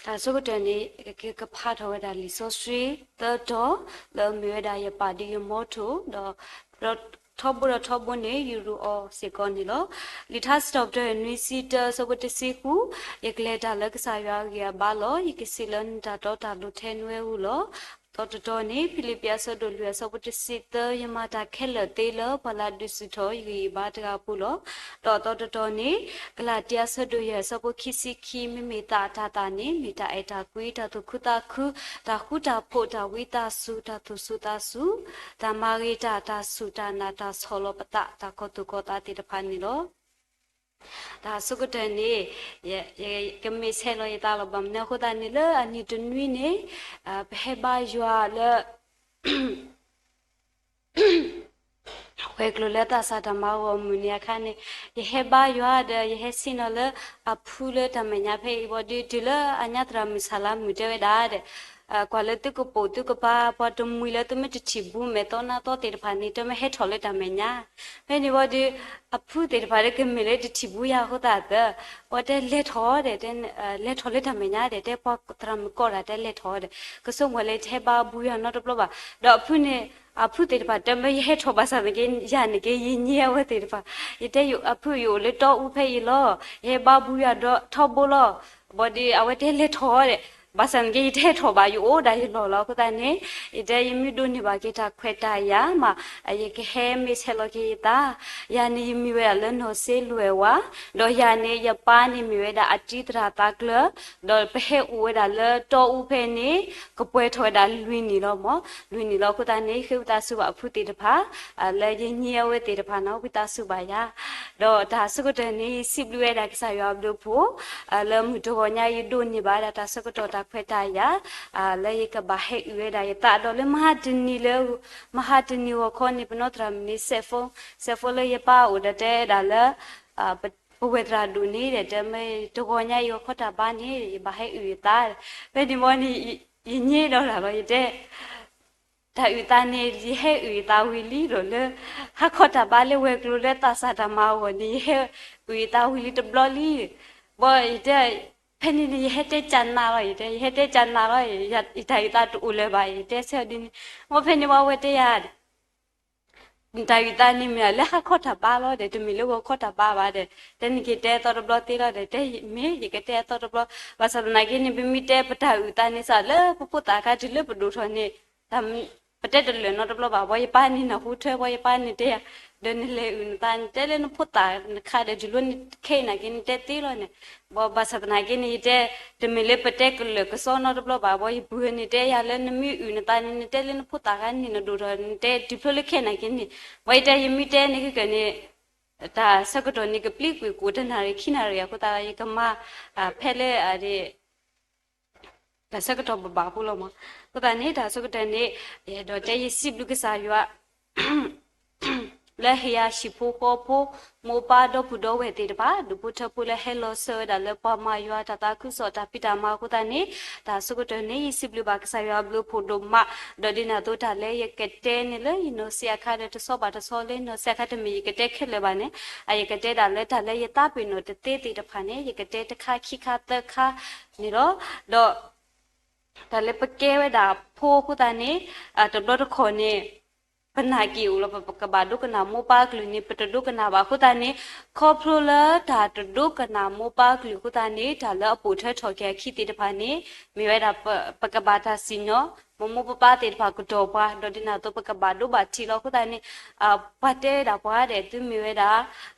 တၢ်ဆိကတၢၢ်န့ၣ် ကဖးထီၣ်ဝဲဒၣ်လံာ်စီဆှံသၢတီၤ လၢအမ့ၢ်ဝဲဒၣ်ယပာ်ဒ်ယမီထိၣ်, ဒီးထီဘိဒီးထီဘိန့ၣ် ယရူးအီၤစ့ၢ်ကီးန့ၣ်လီၤ. လံာ်ထါစံးထီၣ်ပတြၢၤ နွံဆံတၢ အဆၢဖိတဆံဃု, ယကလဲၤတၢ်လၢကစၢ်ယွၤအဂံၢ်အဘါလီၤ. ယကစံးလၢနတၢ်တီတၢ်လိၤထဲနဝဲဧိၤလီၤ. သီတတီၤန့ၣ် ဖံလံးပံးအဆၢဒိၣ်လွံၢ်အဆၢဖိတဆံသၢ, ယမၤတၢ်ခဲလၢာ်သ့လၢပှၤလၢအဒုးဆူၣ်ထီၣ်ယဂံၢ်ယဘါတဂၤအပူၤလီၤ. ဒီးသီတတီၤန့ၣ် ကလၤတံအဆၢဒိၣ်ယဲၢ်အဆၢဖိခံဆံခံ, မ့မ့ၢ်သးအတၤသၣ်န့ၣ် မ့ၢ်တၢ်အဲၣ်တၢ်ကွံ, တၢ်သူၣ်ခုသးခု, တၢ်ဃူတၢ်ဖိး, တၢ်ဝံသးစူၤ, တၢ်သူၣ်စူၤသးစူၤ, တၢ်မၤဂ့ၤတၢ်, တၢ်စူၢ်တၢ်နာ်, တၢ်ဆီၣ်လီၤပသး, တၢ်ကီၢ်သူၣ်ကီၢ်သးသ့ၣ်တဖၣ်န့ၣ်လီၤ. တၢ်ဆိကတၢၢ်န့ၣ် ယကမ့ၢ်ဆဲးလီၤယသးလီၤ. ဘၣ်မနုၤအဃိသတးန့ၣ် လၢအနံၤတနွံန့ၣ် ပဟဲဘါယွၤလၢ ဝဲၤကျိၤလၢသးစၢ်တၢ်မၤဂီၢ်မုၢ်နံၤအခါန့ၣ် ယဟဲဘါယွၤဒီး ယဟဲဆ့ၣ်နီၤလၢအဖုလၢတၢ်မဲာ်ညါဖဲအံၤဘၣ်ဒီး တုၤလၢအညါသရၣ်မုၣ်ဆၣ်လါမုၣ်တဲဝဲဒၣ်ဒီး ကွၢ်လၢသုကပိာ်သုကပၤ ပှၤတမှံၤလၢသုမ့ၢ်တထံၣ်ဘူးမဲာ်သီနါသီသ့ၣ်တဖၣ်န့ၣ် တမ့ၢ်ဟဲထီၣ်လၢတၢ်မဲာ်ညါ ဖဲန့ၣ်ဘၣ်ဒီး အဖုသ့ၣ်တဖၣ်ဒီးကမ့ၢ်လၢတထံၣ်ဘူးယၤအဃိသတး ပှၤတဲလဲၤထီၣ်ဒီး တဲလဲၤထီၣ်လၢတၢ်မဲာ်ညါဒီး တဲပှၤသရၣ်မုၣ်ကိးတၢ်တဲလဲၤထီၣ်ဒီး ကဆိကမိၣ်လၢတဟဲဘါဘူးယၤနီတဘျီဘၣ်. ဒီးအဖုန့ၣ် အဖုသ့ၣ်တဖၣ်တဲမ့ၢ်ယဟဲထီၣ်ဘၣ်ဆၣ်သနာ်က့ ယၤန့ၣ်က့ ယညံအဝဲသ့ၣ်တဖၣ် ယတဲအဖုယအိၣ်လၢတီအူဖဲအံၤလီၤ ယဟဲဘါဘူးယၤဒီးထီဘိလီၤ. ဘၣ်ဒီးအဝဲတဲလဲၤထီၣ်ဒီး ဘၣ်ဆၣ်သနာ်က့ ယတဟဲထီၣ်ဘၣ် ယအိၣ်ဒၣ်ယလီၢ်လီၤ. အဃိသတးန့ၣ် ယတဲယမ့ၢ်ဒိးန့ၢ်ဘၣ်က့ၤတၢ်ခွဲးတၢ်ယာ်မး ယကဟဲမ့ၢ်ဆဲးလီၤက့ၤယသး ယၤန့ၣ်ယမံၤဝဲဒၣ်လၢနီၢ်စ့လွဲၢ်ဝါ ဒီးယၤန့ၣ် ယပၢ်န့ၣ်မ့ၢ်ဝဲဒၣ်အတံၤသရၣ်သးကျၢၤ ဒီးပဟဲအိၣ်ဝဲဒၣ်လၢတီအူဖဲန့ၣ် ကပှဲၤထီၣ်ဝဲဒၣ်လွံၢ်နံၣ်လီၤမး လွံၢ်နံၣ်လီၤ. အဃိသတးန့ၣ် ယဃ့ဝံသးစူၤဘၣ်အဖုသ့ၣ်တဖၣ် လၢယညံအဝဲသ့ၣ်တဖၣ်န့ၣ် ဝံသးစူၤဘၣ်ယၤ ဒီးတၢ်ဆိကတၢၢ်န့ၣ် ယစံးဘျုးဝဲဒၣ်ကစၢ်ယွၤအဘျုးအဖှိၣ် လၢမုၢ်တဂီၤညါယဒိးန့ၢ်ဘၣ်ဝဲဒၣ်တၢ်ဆၢကတီၢ်တၢ်ခွဲးတၢ်ယာ် လၢယကဘၣ်ဟဲအုၣ်ဝဲဒၣ်ယသးဒီးလၢမဟါတနံၤလၢ မဟါတနံၤဂီၤခီန့ၣ် ပနီၢ်သရၣ်မုၣ်န့ၣ် စဲးဖိ စဲးဖိလၢယပၢ်အိၣ်ဒီးတဲဒၣ်လၢ ပဝဲၢ်သရၣ်ဒိၣ်န့ၣ်ဒီး တဲမ့ၢ်တဂီၤညါအံၤဂီၤခီတၢ်ဘါန့ၣ် ယဘၣ်ဟဲအုၣ်ယသး ဖဲန့ၣ်ဘၣ်န့ၣ် ယညံဒီးတၢ်လီၤ ယတဲ တၢ်အုၣ်သးန့ၣ် ယဟဲအုၣ်ယသးဝံၤလံဒီးလၢ ဟါခီတၢ်ဘါလၢဝဲၤကျိၤလၢသးစၢ်တၢ်မၤအဂီၢ်န့ၣ် ယဟဲအုၣ်ယသးဝံၤလံတဘျီလံ ဘၣ်ယတဲ ဖဲန့ၣ်န့ၣ် ယဟဲတဲကၢ်နးလီၤ ယတဲ ယဟဲတဲကၢ်နးလီၤ ယတၢ်အုၣ်သးတအိၣ်လၢၤဘၣ် ယတဲဆၢဒ်န့ၣ် ဘၣ်ဖဲန့ၣ်ဘၣ်ဝဲတဲယၤ တၢ်အုၣ်သးန့ၣ်မ့ၢ်လၢဟါခီတၢ်ဘါလီၤဒီး တမ့ၢ်လၢဂီၤခီတၢ်ဘါဘၣ်ဒီး တဲန့ၣ်က့ၤတဲအသီတဘျီသ့လီၤဒီး တဲမ့ၢ်ယကတဲအသီတဘျီ ဘၣ်ဆၣ်သနာ်က့န့ၣ် ပမ့ၢ်တဲပတၢ်အုၣ်သးန့ၣ်စ့ၢ်လၢပဖိသၣ်အခါတုၤလၢပဒိၣ်ထီၣ်န့ၣ် ပတဲတလၢာ်နီတဘျီဘၣ် ဘၣ်ယပၢ်န့ၣ်နၢ်ဟူထွဲ ဘၣ်ယပၢ်န့ၣ်တဲယၤ ဒီးနလဲၤအုၣ်နသးန့ၣ် တဲလၢနဖိသၣ်နခါဒီး တုၤလၢနခဲအံၤနာ်က့န့ၣ် တဲသ့လီၤန့ၣ် ဘၣ်ဘၣ်ဆၣ်သနာ်က့န့ၣ် ယတဲ တမ့ၢ်လၢပတဲကလၢာ်ကစီနီတဘျီဘၣ် ဘၣ်ယပုၢ်န့ၣ်တဲယၤလၢနမ့ၢ်အုၣ်နသးန့ၣ် နတဲလၢနဖိသၣ်ခါန့ၣ် နဒိၣ်ထီၣ် နတဲတုၤဖျိလၢခဲနာ်က့န့ၣ် ဘၣ်ယတဲယမ့ၢ်တဲန့ၣ်ကကၢၢ်န့ၣ် တၢ်ဆၢကတီၢ်န့ၣ် ကပျံၤကွံာ်ကိးတနၣ်ရံၣ်ခံနၣ်ရံၣ်အဃိသတး ယကမၤ ဖဲလၢ တၢ်ဆၢကတီၢ်ဘၣ်ဘၣ်ဖိလီၤမး အဃိသတးန့ၣ် တၢ်ဆၢကတီၢ်န့ၣ် ယအဲၣ်ဒိးတဲယစံးဘျုးကစၢ်ယွၤ လၢဟ့ၣ်ယၤဟံၣ်ဖိဃီဖိ မိၢ်ပၢ်ဒီပုၢ်ဒီဝဲၢ်သ့ၣ်တဖၣ် ဒူၣ်ဖိထၢဖိလၢဟဲလီၤဆၢဝဲဒၣ်လၢပှၤမၤယွၤတၢ်သးခုကစီၣ် တၢ်ဖံးတၢ်မၤအဃိသတးန့ၣ် တၢ်ဆၢကတီၢ်န့ၣ် ယစံးဘျုးဘၣ်ကစၢ်ယွၤအဘျုးအဖှိၣ်ဒိၣ်မး ဒီးဒ်န့ၣ်အသိးတၢ်လၢယကတဲန့ၣ်လၢယနီၢ်စံအခါဒီးတဆီဘၣ်တဆီလၢယနီၢ်စံအခါတမ့ၢ်ယကတဲခဲလၢာ်ဘၣ်န့ၣ် အယကတဲဒၣ်လၢတၢ်လၢယသးပ့ၤနီၣ်တသ့သ့ၣ်တဖၣ်န့ၣ် ယကတဲတခါခံခါသၢခါန့ၣ်လီၤ. ဒီး တၢ်လၢပကဲဝဲဒၣ်ဖိအဃိသတးန့ၣ် တဘျီတခီၣ်န့ၣ် ပနာ်က့ၤအိၣ်လီၤ ပကဘၣ်ဒိကနၣ်မိၢ်ပၢ်ကလုၢ်န့ၣ် ပတဒိကနၣ်ဘၣ်အဃိသတးန့ၣ် ခီဖျိလၢတၢ်တဒိကနၣ်မိၢ်ပၢ်ကလုၢ်အဃိသတးန့ၣ် တၢ်လၢအပိာ်ထွဲထီၣ်က့ၤအခံသ့ၣ်တဖၣ်န့ၣ် မ့ၢ်ဝဲဒၣ် ပကဘၣ်တၢ်စံၣ်ညီၣ် မိၢ်မိၢ်ပၢ်ပၢ်သ့ၣ်တဖၣ်ကတီၢ်ပှၤ ဒီးဒ်န့ၣ်အသိးပကဘၣ်ဒိဘၣ်ထံးလီၤအဃိသတးန့ၣ် ပှၤတဲဝဲဒၣ်ပှၤဒီး သုမ့ၢ်ဝဲဒၣ်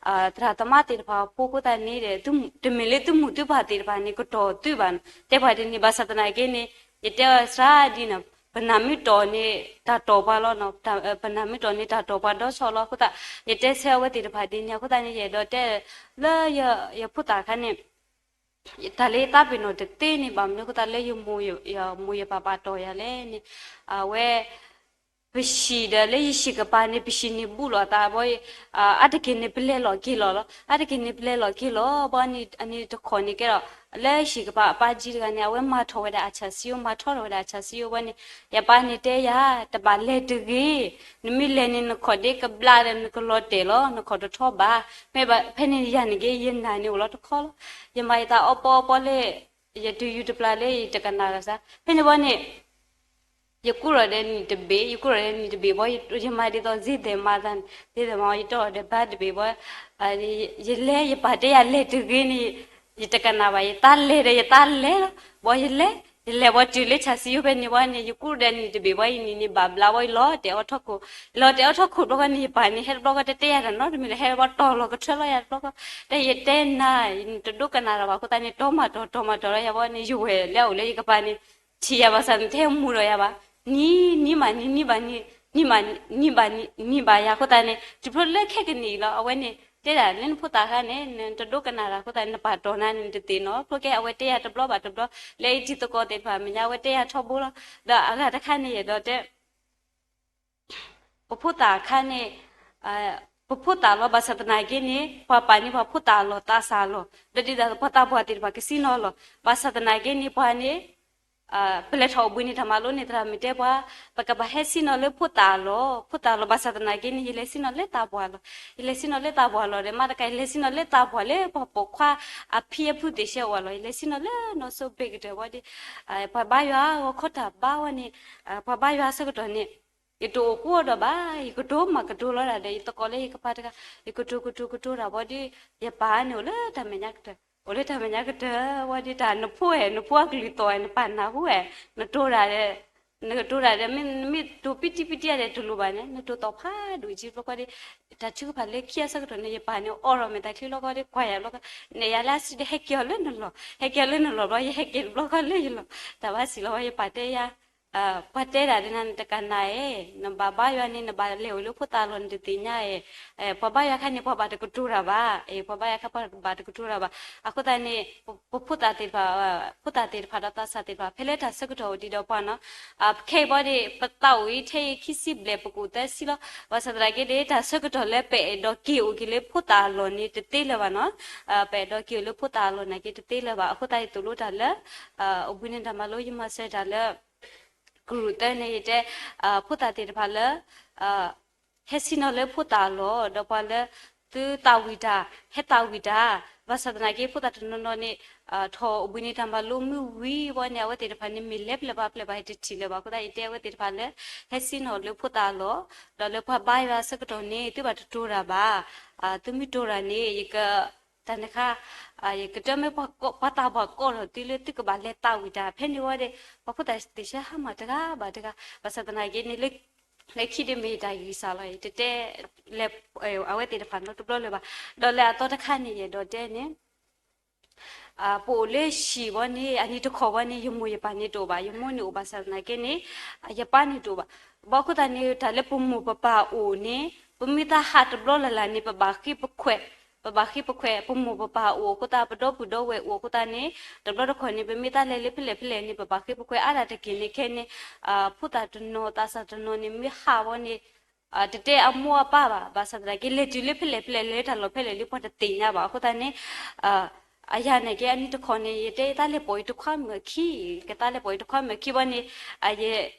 သရၣ်သမါသ့ၣ်တဖၣ်အဖိအဃိသတးန့ၣ်ဒီး တမ့ၢ်လၢသုမိၢ်သုပၢ်သ့ၣ်တဖၣ်န့ၣ် ကတီၢ်သုဘၣ်န့ၣ် တဲပှၤဒ်န့ၣ် ဘၣ်ဆၣ်သနာ်က့န့ၣ် ယတဲအီၤစှၤဒ်န့ၣ် ပနၢ်မ့ၢ်တီၢ်န့ၣ် တၢ်တီၢ်ပှၤလီၤ, ပနၢ်မ့ၢ်တီၢ်န့ၣ် တၢ်တီၢ်ပှၤဒီးဆီလီၤအဃိသတး ယတဲဆၢအဝဲသ့ၣ်တဖၣ်ဒ်န့ၣ်အဃိသတးန့ၣ် ယအဲၣ်ဒိးတဲ လၢယဖိသၣ်အခါန့ၣ် တၢ်လၢယသးပ့ၤနီၣ်တသ့န့ၣ် ဘၣ်မနုၤအဃိသတးလၢယမိၢ်ယပၢ်ပာ်တီၢ်ယၤလဲၣ်န့ၣ် အဝဲ ပဟံၣ်ဒီးလၢယဟံၣ်ကပၤန့ၣ် ပဟံၣ်န့ၣ်ဘူးလိာ်သးဘၣ်, အါတက့ၢ်န့ၣ် ပလဲၤလီၤက့ၤလီၤလီၤ, အါတက့ၢ်န့ၣ် ပလဲၤလီၤက့ၤလီၤဘၣ်န့ၣ် အန့ၣ်တခီန့ၣ်ကဲဒီး လၢဟံၣ်ကပၤအပၢ်ကၠံတဂၤန့ၣ် အဝဲမၤထီၣ်ဝဲဒၣ်အဆၣ်စံယိၣ် မၤထီထီၣ်ဝဲဒၣ်အဆၣ်စံယိၣ်ဘၣ်န့ၣ် ယပၢ်န့ၣ်တဲယၤ တဘၣ်လဲၤတဂ့ၤ, နမ့ၢ်လဲၤန့ၣ် နခီၣ်ဒ့ကဘျါဒီးနကလီၤတဲာ်လီၤ, နခီၣ်တထီဘၣ်, မ့ၢ်ဘၣ်ဖဲန့ၣ်ယၤန့ၣ်က့ ယနာ်န့ၣ်အိၣ်လီၤတခီလီၤ, ယမၤယသးအီပီအီပီလၢ ယတုၤယူၤတပျၢ်လၢယတကနၣ်ဂၤစ့ၢ် ဖဲန့ၣ်ဘီန့ၣ် ယကူၣ်ထီၣ်ဒီးနံၤတဘ့ၣ် ယကူၣ်ထီၣ်ဒီးနံၤတဘ့ၣ်ဘီ ယမၤဒ်သိး စ့သဲးမၤသးန့ၣ် စ့သဲးမၤ ယတီၢ်ဒီးဘါတဘ့ၣ်ဘီ ယလဲၤ ယပၢ်တဲယၤလဲၤတဂ့ၤန့ၣ် ယတကနၣ်ဘၣ် ယသးလဲၤဒီးယသးလဲၤလီၤ ဘီယလဲၤ ယလဲၤဘီတုၤလၢဆၣ်စံယိဖဲန့ၣ်ဘီန့ၣ် ယကူၣ်ဒီးနံၤတဘ့ၣ်ဘီ ယနံၤန့ၣ်ဘၣ်ဘျါဘီ ယလီၤတဲာ်အီထီၣ်ခိၣ် ယလီၤတဲာ်အီထီၣ်ခိၣ်တဘျီဃီန့ၣ် ယပၢ်န့ၣ် ဟဲတဘျီဃီတတဲယၤတနီတမံၤလၢၤ ဟဲဘီတီၢ်လီၤကထၢလီၤယၤတဘျီဃီ တဲယတဲနၤ နတဒိကနၣ်တၢ်ဘၣ်အဃိသတးန့ၣ် တီမၤတီၤ တီမၤတီၤလီၤယၤဘီန့ၣ် ယဝဲၢ်လၢအအိၣ်လၢယကပၤန့ၣ် ထံၣ်ယၤဘၣ်ဆၣ်န့ၣ် တဟဲမူဒီးယၤဘၣ် နံၤ နံၤဘၣ်နံၤ နံၤဘၣ်နံၤ နံၤဘၣ်နံၤ နံၤဘၣ်ယၤအဃိသတးန့ၣ် တုၤဖျိလၢခဲကနံၣ်အံၤလီၤ အဝဲန့ၣ် တဲဒၣ်လၢနဖိသၣ်အခါန့ၣ် နတဒိကနၣ်တၢ်အဃိသတးန့ၣ် နပာ်တီၢ်နၤန့ၣ် နတသ့ၣ်နီၣ် ဖျိကဲအဝဲတဲယၤတဘျီဘၣ်တဘျီ လၢအတံၤသကိးသ့ၣ်တဖၣ်မဲာ်ညါ အဝဲတဲယၤထီဘိလီၤ ဒီးအဂၤတခါန့ၣ် ယအဲၣ်ဒိးတဲ ပဖိသၣ်အခါန့ၣ် ပဖိသၣ်လီၤ ဘၣ်ဆၣ်သနာ်က့န့ၣ် ပှၤပာ်န့ၢ်ပှၤဖိသၣ်အလီၢ်သးစၢ်အလီၢ် ဒီးဒ်သိးပှၤသးပှၢ်သ့ၣ်တဖၣ်ကစံၣ်နီၤလီၤ ဘၣ်ဆၣ်သနာ်က့န့ၣ် ပှၤန့ၣ် ပလဲၤထီၣ်အိၣ်ဘှံးနံၤတၢ်မၤလိန့ၣ် သရၣ်မုၣ်တဲပှၤ ပကဘၣ်ဟဲစံၣ်နီၤလၢဖိသၣ်အလီၢ် ဖိသၣ်အလီၢ် ဘၣ်ဆၣ်သနာ်က့န့ၣ် ယလဲၤစံၣ်နီၤလၢသးပှၢ်အလီၢ် ယလဲၤစံၣ်နီၤလၢသးပှၢ်အလီၢ်ဒီး မ့ၢ်တကး ယလဲၤစံၣ်နီၤလၢသးပှၢ်လၢပှၤပိာ်ခွါအဖံအဖုသ့ၣ်ရှဲအိၣ်အလီၢ် ယလဲၤစံၣ်နီၤလၢနီၢ်စိဘ့ၣ်ကတၢၢ်ဝဲဒီး ပှၤဘါယွၤဂီၤခီတၢ်ဘါဝဲန့ၣ် ပှၤဘါယွၤအဆၢကတီၢ်န့ၣ် ယတအိၣ်ကိးဒီးဘၣ် ယကတိၤမးကတိၤလီၤဒၣ်ဒီး ယသကိးလၢယကပၤတဂၤ ယကတိၤကတိၤကတိၤတၢ်ဝဲဒီး ယပၢ်န့ၣ်အိၣ်လၢတၢ်မဲာ်ညါကတၢၢ် အိၣ်လၢတၢ်မဲာ်ညါကတၢၢ်ဝဲဒီး တၢ်နဖိအဲၣ် နဖိအကလုၢ်သီၣ်အဲၣ် နပာ်နၢ်ဟူအဲၣ် နတိၤတၢ်ဒီး နကတိၤတၢ်ဒီး မ့ၢ်နမ့ၢ်တိၤပံတံပံတံဒီးတလိၣ်ဘၣ်န့ၣ် နတိၤသီၣ်ဖးဒိၣ်ကံဘျီဃီဒီး တၢ်ထုကဖၣ်လၢခံအဆၢကတီၢ်န့ၣ် ယပၢ်န့ၣ်အိးထီၣ်မဲာ်တၢ်ချံဘျီဃီဒီး ကွၢ်ယၤဘျီဃီ နဲၣ်ယၤလၢအစုဒီး ဟဲက့ၤအီၤလၢနလီၢ် ဟဲက့ၤအီၤလၢနလီၢ်ဘျီ ယဟဲက့ၤတဘျီဃီလၢယလီၢ် တၢ်ဘၣ်စံးလီၤဝဲ ယပၢ်တဲယၤ ပှၤတဲဒၣ်ဒီးနၤ နတကနၣ်အဲၣ် နဘၣ်ဘါယွၤန့ၣ် နဘၣ်လဲၤအိၣ်လၢဖိသၣ်အလီၢ် နတသ့ၣ်ညါအဲၣ် ပှၤဘါယွၤအခါန့ၣ် ပှၤဘၣ်တကတိၤတၢ်ဘၣ် ပှၤဘါယွၤအခါ ပှၤဘၣ်တကတိၤတၢ်ဘၣ် အဃိသတးန့ၣ် ပဖိသၣ်သ့ၣ်တဖၣ် ဖိသၣ်သ့ၣ်တဖၣ်ဒီးသးစၢ်သ့ၣ်တဖၣ် ဖဲလၢတၢ်ဆၢကတီၢ်အိၣ်ဒံးဒီးပှၤနီၤ ခဲအံၤဘီဒီး ပသးအိၣ်အံၤထဲအံၤခံဆံဘျဲၣ် ပကအိၣ်သၢဆံလီၤ ဘၣ်ဆၣ်သနာ်က့ဒီး တၢ်ဆၢကတီၢ်လၢပအဲၣ်ဒိးက့ၤ အိၣ်က့ၤလၢဖိသၣ်အလီၢ်န့ၣ် တသ့လၢၤဘၣ်နီၤ ပအဲၣ်ဒိးက့ၤအိၣ်လၢဖိသၣ်အလီၢ်နာ်က့ တသ့လၢၤဘၣ် အဃိသတး ယသိၣ်လိတၢ်လၢ အိၣ်ဘှံးနံၤတၢ်မၤလိ ယမၤစၢၤတၢ်လၢ ကရူၢ်သၢန့ၣ် ယတဲ ဖိသၣ်သ့ၣ်တဖၣ်လၢ ဟဲဆ့ၣ်နီၤလၢဖိသၣ်အလီၢ် ဒီးပှၤလၢ သုသးဝံၣ်တၢ် ဟဲသးဝံၣ်တၢ် ဘၣ်ဆၣ်သနာ်က့ ဖိသၣ်တနီၤနီၤန့ၣ် ထီၣ်အိၣ်ဘှံးနံၤတၢ်မၤလိမုၢ်ဝံၤဝဲန့ၣ် အဝဲသ့ၣ်တဖၣ်န့ၣ် မ့ၢ်လဲၤပျၢၤဘၣ်ပျၢၤဘၣ် ယတထံၣ်လၢၤဘၣ်အဃိသတး ယတဲအဝဲသ့ၣ်တဖၣ်လၢ ဟဲဆ့ၣ်နီၤလၢဖိသၣ်အလီၢ် ဒီးလၢပှၤဘါယွၤအဆၢကတီၢ်န့ၣ် သုဘၣ်တတိၤတၢ်ဘၣ် သုမ့ၢ်တိၤတၢ်န့ၣ် ယက တၢ်န့ၣ်ခါ ယကတၢၢ်မ့ၢ်ပှၤသးပှၢ်ကိးထီၣ်သုလၢသုကဘၣ်လဲၤသးဝံၣ်တၢ် ဖဲန့ၣ်ဝဲဒီး ပှၤဖိသၣ်သ့ၣ်ဆၢဟါမၢ်တဂၤဘၣ်တဂၤ ဘၣ်ဆၣ်သနာ်က့န့ၣ် လၢခံဒ်မ့ၢ်တၢ်ဂံၢ်စၢ်လီၤ ယတတဲ လၢ အဝဲသ့ၣ်တဖၣ်နီတဘျီလၢၤဘၣ် ဒီးလၢအသီတခါန့ၣ် ယအဲၣ်ဒိးတဲန့ၣ် ပအိၣ်လၢဟံၣ်ဝဲန့ၣ် အနံၤတခီဝဲန့ၣ် ယမိၢ်ယပၢ်န့ၣ်တအိၣ်ဘၣ် ယမိၢ်န့ၣ်အိၣ်ဘၣ်ဆၣ်သနာ်က့န့ၣ် ယပၢ်န့ၣ်တအိၣ်ဘၣ် ဘၣ်အဃိသတးန့ၣ် တၢ်လၢပမိၢ်ပပၢ်အိၣ်န့ၣ် ပမ့ၢ်သးဟးတဘျီလၢ်လၢ်န့ၣ် ပဘၣ်ဃ့ပခွဲး ပဘၣ်ဃ့ပခွဲး ပမိၢ်ပပၢ်အိၣ်အဃိသတး ပဒီပုၢ်ဒီဝဲၢ်အိၣ်အဃိသတးန့ၣ် တဘျီတခီၣ်န့ၣ် ပမ့ၢ်သးလဲၤလၢဖဲလဲၣ်ဖဲလဲၣ်န့ၣ် ပဘၣ်ဃ့ပခွဲးအါဒၣ်တက့ၢ်န့ၣ် ခဲန့ၣ် ဖိသၣ်တနီၤ သးစၢ်တနီၤန့ၣ် မ့ၢ်ဟးဝဲန့ၣ် တတဲအမိၢ်အပၢ်ဘၣ် ဘၣ်ဆၣ်သနာ်က့ လဲၤတုၤလၢဖဲလဲၣ်ဖဲလဲၣ် လဲၤတၢ်လီၢ်ဖဲလဲၣ်လၢပှၤတသ့ၣ်ညါဘၣ် အဃိသတးန့ၣ် အယၤန့ၣ်က့ အနံၤတခီန့ၣ် ယတဲယသးလဲၤပိာ်ယတခွါမုၣ်အခံ ကသးလဲၤပိာ်ယတခွါမုၣ်အခံဘီန့ၣ်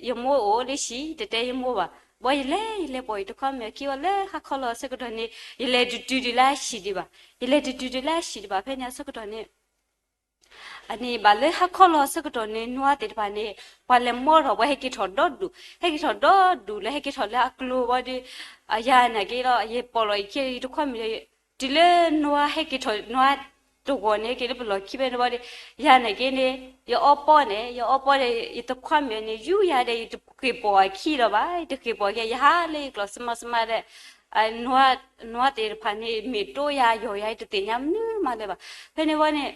ယမိၢ်အိၣ်လၢဟံၣ် တတဲယမိၢ်ဘၣ် ဘီယလဲၤ ယလဲၤပိာ်ယတခွါမုၣ်အခံဘီလၢဟါခီလီၤအဆၢကတီၢ်န့ၣ် ယလဲၤတတုၤတုၤလၢအဟံၣ်ဒံးဘၣ် ယလဲၤတတုၤတုၤလၢအဟံၣ်ဒံးဘၣ် ဖဲန့ၣ်အဆၢကတီၢ်န့ၣ် အန့ၣ်ဘၣ်လၢဟါခီလီၤအဆၢကတီၢ်န့ၣ် နွားသ့ၣ်တဖၣ်န့ၣ် ပှၤလဲၤမိၢ်ထီၣ် ပှၤဟဲက့ၤထီၣ်ဒီဒူၣ် ဟဲက့ၤထီၣ်ဒီဒူၣ်လၢဟဲက့ၤထီၣ်လၢအကျိၤဘီဒီး အယၤန့ၣ်က့ဒီး ယပိာ်လီၤယခံ ယတခွါမုၣ်ဒီး တုၤလၢနွားဟဲက့ၤထီၣ် နွားတဂီၤန့ၣ် ဟဲက့ၤလၢပလီၢ်ခံဖဲန့ၣ်ဘီဒီး ယၤန့ၣ်က့န့ၣ် ယအီပီန့ၣ် ယအီပီဒီး ယတခွါမုၣ်န့ၣ် ယူယၤဒီး ယတဃ့ၢ်ပိာ်အခံလီၤဘၣ် ယတဃ့ၢ်ပိာ်အခံ ယဟးလၢယကျီၢ်စမးစမးဒီး နွားသ့ၣ်တဖၣ်န့ၣ် မ့ၢ်တိယၤယီၤယၤ ယတသ့ၣ်ညါမနုၤမးလၢၤဘၣ် ဖဲန့ၣ်ဝဲန့ၣ်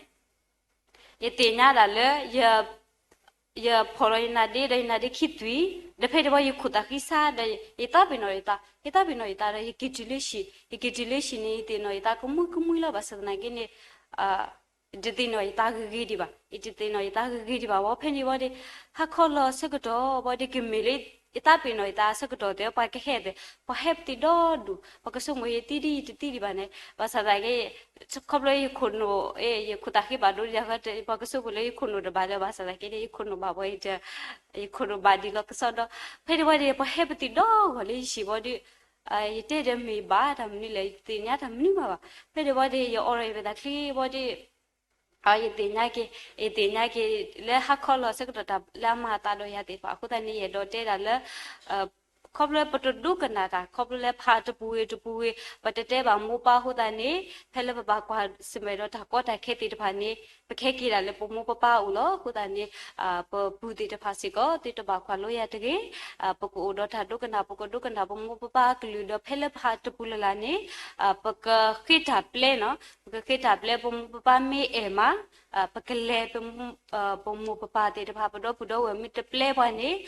ယသ့ၣ်ညါဒၣ်လၢ ယဖီၣ်လီၤယနါဒ့ဒီးယနါဒ့ခံသွံၣ် ဒီးဖဲန့ၣ်ဝဲယခိၣ်သးဃံဆါဒီး ယသးပ့ၤနီၣ်ယသး ယသးပ့ၤနီၣ်ယသးဒီး ယက့ၤတုၤလၢဟံၣ် ယက့ၤတုၤလၢဟံၣ်န့ၣ် ယသ့ၣ်နီၣ်ယသးကမှံကမှံလီၤ ဘၣ်ဆၣ်သနာ်က့န့ၣ် ယတသ့ၣ်နီၣ်ယသးဂ့ၤဂ့ၤဒံးဘၣ် ယတသ့ၣ်နီၣ်ယသးဂ့ၤဂ့ၤဒံးဘၣ်ဝဲ ဖဲန့ၣ်ဝဲဒီး ဟါခီလီၤအဆၢကတီၢ်ဝဲဒီး ကမ့ၢ်လၢ ယသးပ့ၤနီၣ်ယသးအဆၢကတီၢ်သ့ၣ် ပှၤကဟဲသ့ၣ် ပှၤဟဲပသံၣ်ဒီဒူၣ် ပှၤကဆိကမိၣ်ယသံဒ် ယတသံဒံးဘၣ်န့ၣ် ဘၣ်ဆၣ်သနာ်က့ ခီဖျိယခိၣ်နူာ် ယခိၣ်သးဃံဘၣ်ဒိဒံး ပှၤကဆိကမိၣ်လၢယခိၣ်နူာ်တဘၣ်လၢၤ ဘၣ်ဆၣ်သနာ်က့န့ၣ် ယခိၣ်နူာ်ဘၣ်ဘီ ယခိၣ်နူာ်ဘၣ်ဒံးလီၤကစီဒီ ဖဲန့ၣ်ဝဲဒီး ပှၤဟဲပသံၣ်ဒီဂီၢ်လၢယဟံၣ်ဝဲဒီး ယတဲဒီးမ့ၢ်ဘၣ်တၢ်မနုၤလဲၣ် ယတသ့ၣ်ညါတၢ်မနုၤမးဘၣ် ဖဲန့ၣ်ဝဲဒီး ယအိးထီၣ်ယမဲာ်သၣ်ချံဝဲဒီး ယသ့ၣ်ညါက့ၤ, ယသ့ၣ်ညါက့ၤလၢဟါခီလီၤဆၢကတီၢ်တၢ်လၢအမၤအသးဒီးယၤသ့ၣ်တဖၣ်အဃိသတးန့ၣ် ယအဲၣ်ဒိးတဲဒၣ်လၢ ခီဖျိလၢပတဒိကနၣ်တၢ် ခီဖျိလၢဖးတပူၤဂ့ၤတပူၤဂ့ၤ ပတတဲဘၣ်မိၢ်ပၢ်အဃိသတးန့ၣ် ဖဲလၢပဘၣ်ကွၢ်ဆၢၣ်မဲာ်ဒီးတၢ်ကီတၢ်ခဲသ့ၣ်တဖၣ်န့ၣ် ပကဟဲက့ၤဒၣ်လၢပမိၢ်ပပၢ်အအိၣ်လီၤ. အဃိသတးန့ၣ် ပပုၢ်သ့ၣ်တဖၣ်စ့ၢ်ကီး သုတဘၣ်ကွၢ်လိယၤတဂ့ၤ. ပကအိၣ်ဒီးတၢ်ဒိကနၣ် ပကဒိကနၣ်ပမိၢ်ပပၢ်အကလုၢ်ဒီး ဖဲလၢဖးတပူၤလၢ်လၢ်န့ၣ် ပကဃ့တၢ်ပျဲနီၤ ပကဃ့တၢ်ပျဲ ပမိၢ်ပပၢ်မ့ၢ်အဲၣ်မး ပကလဲၤ ပမိၢ်ပပၢ်သ့ၣ်တဖၣ် ပဒီပုၢ်ဒီဝဲၢ်မ့ၢ်တပျဲပှၤန့ၣ်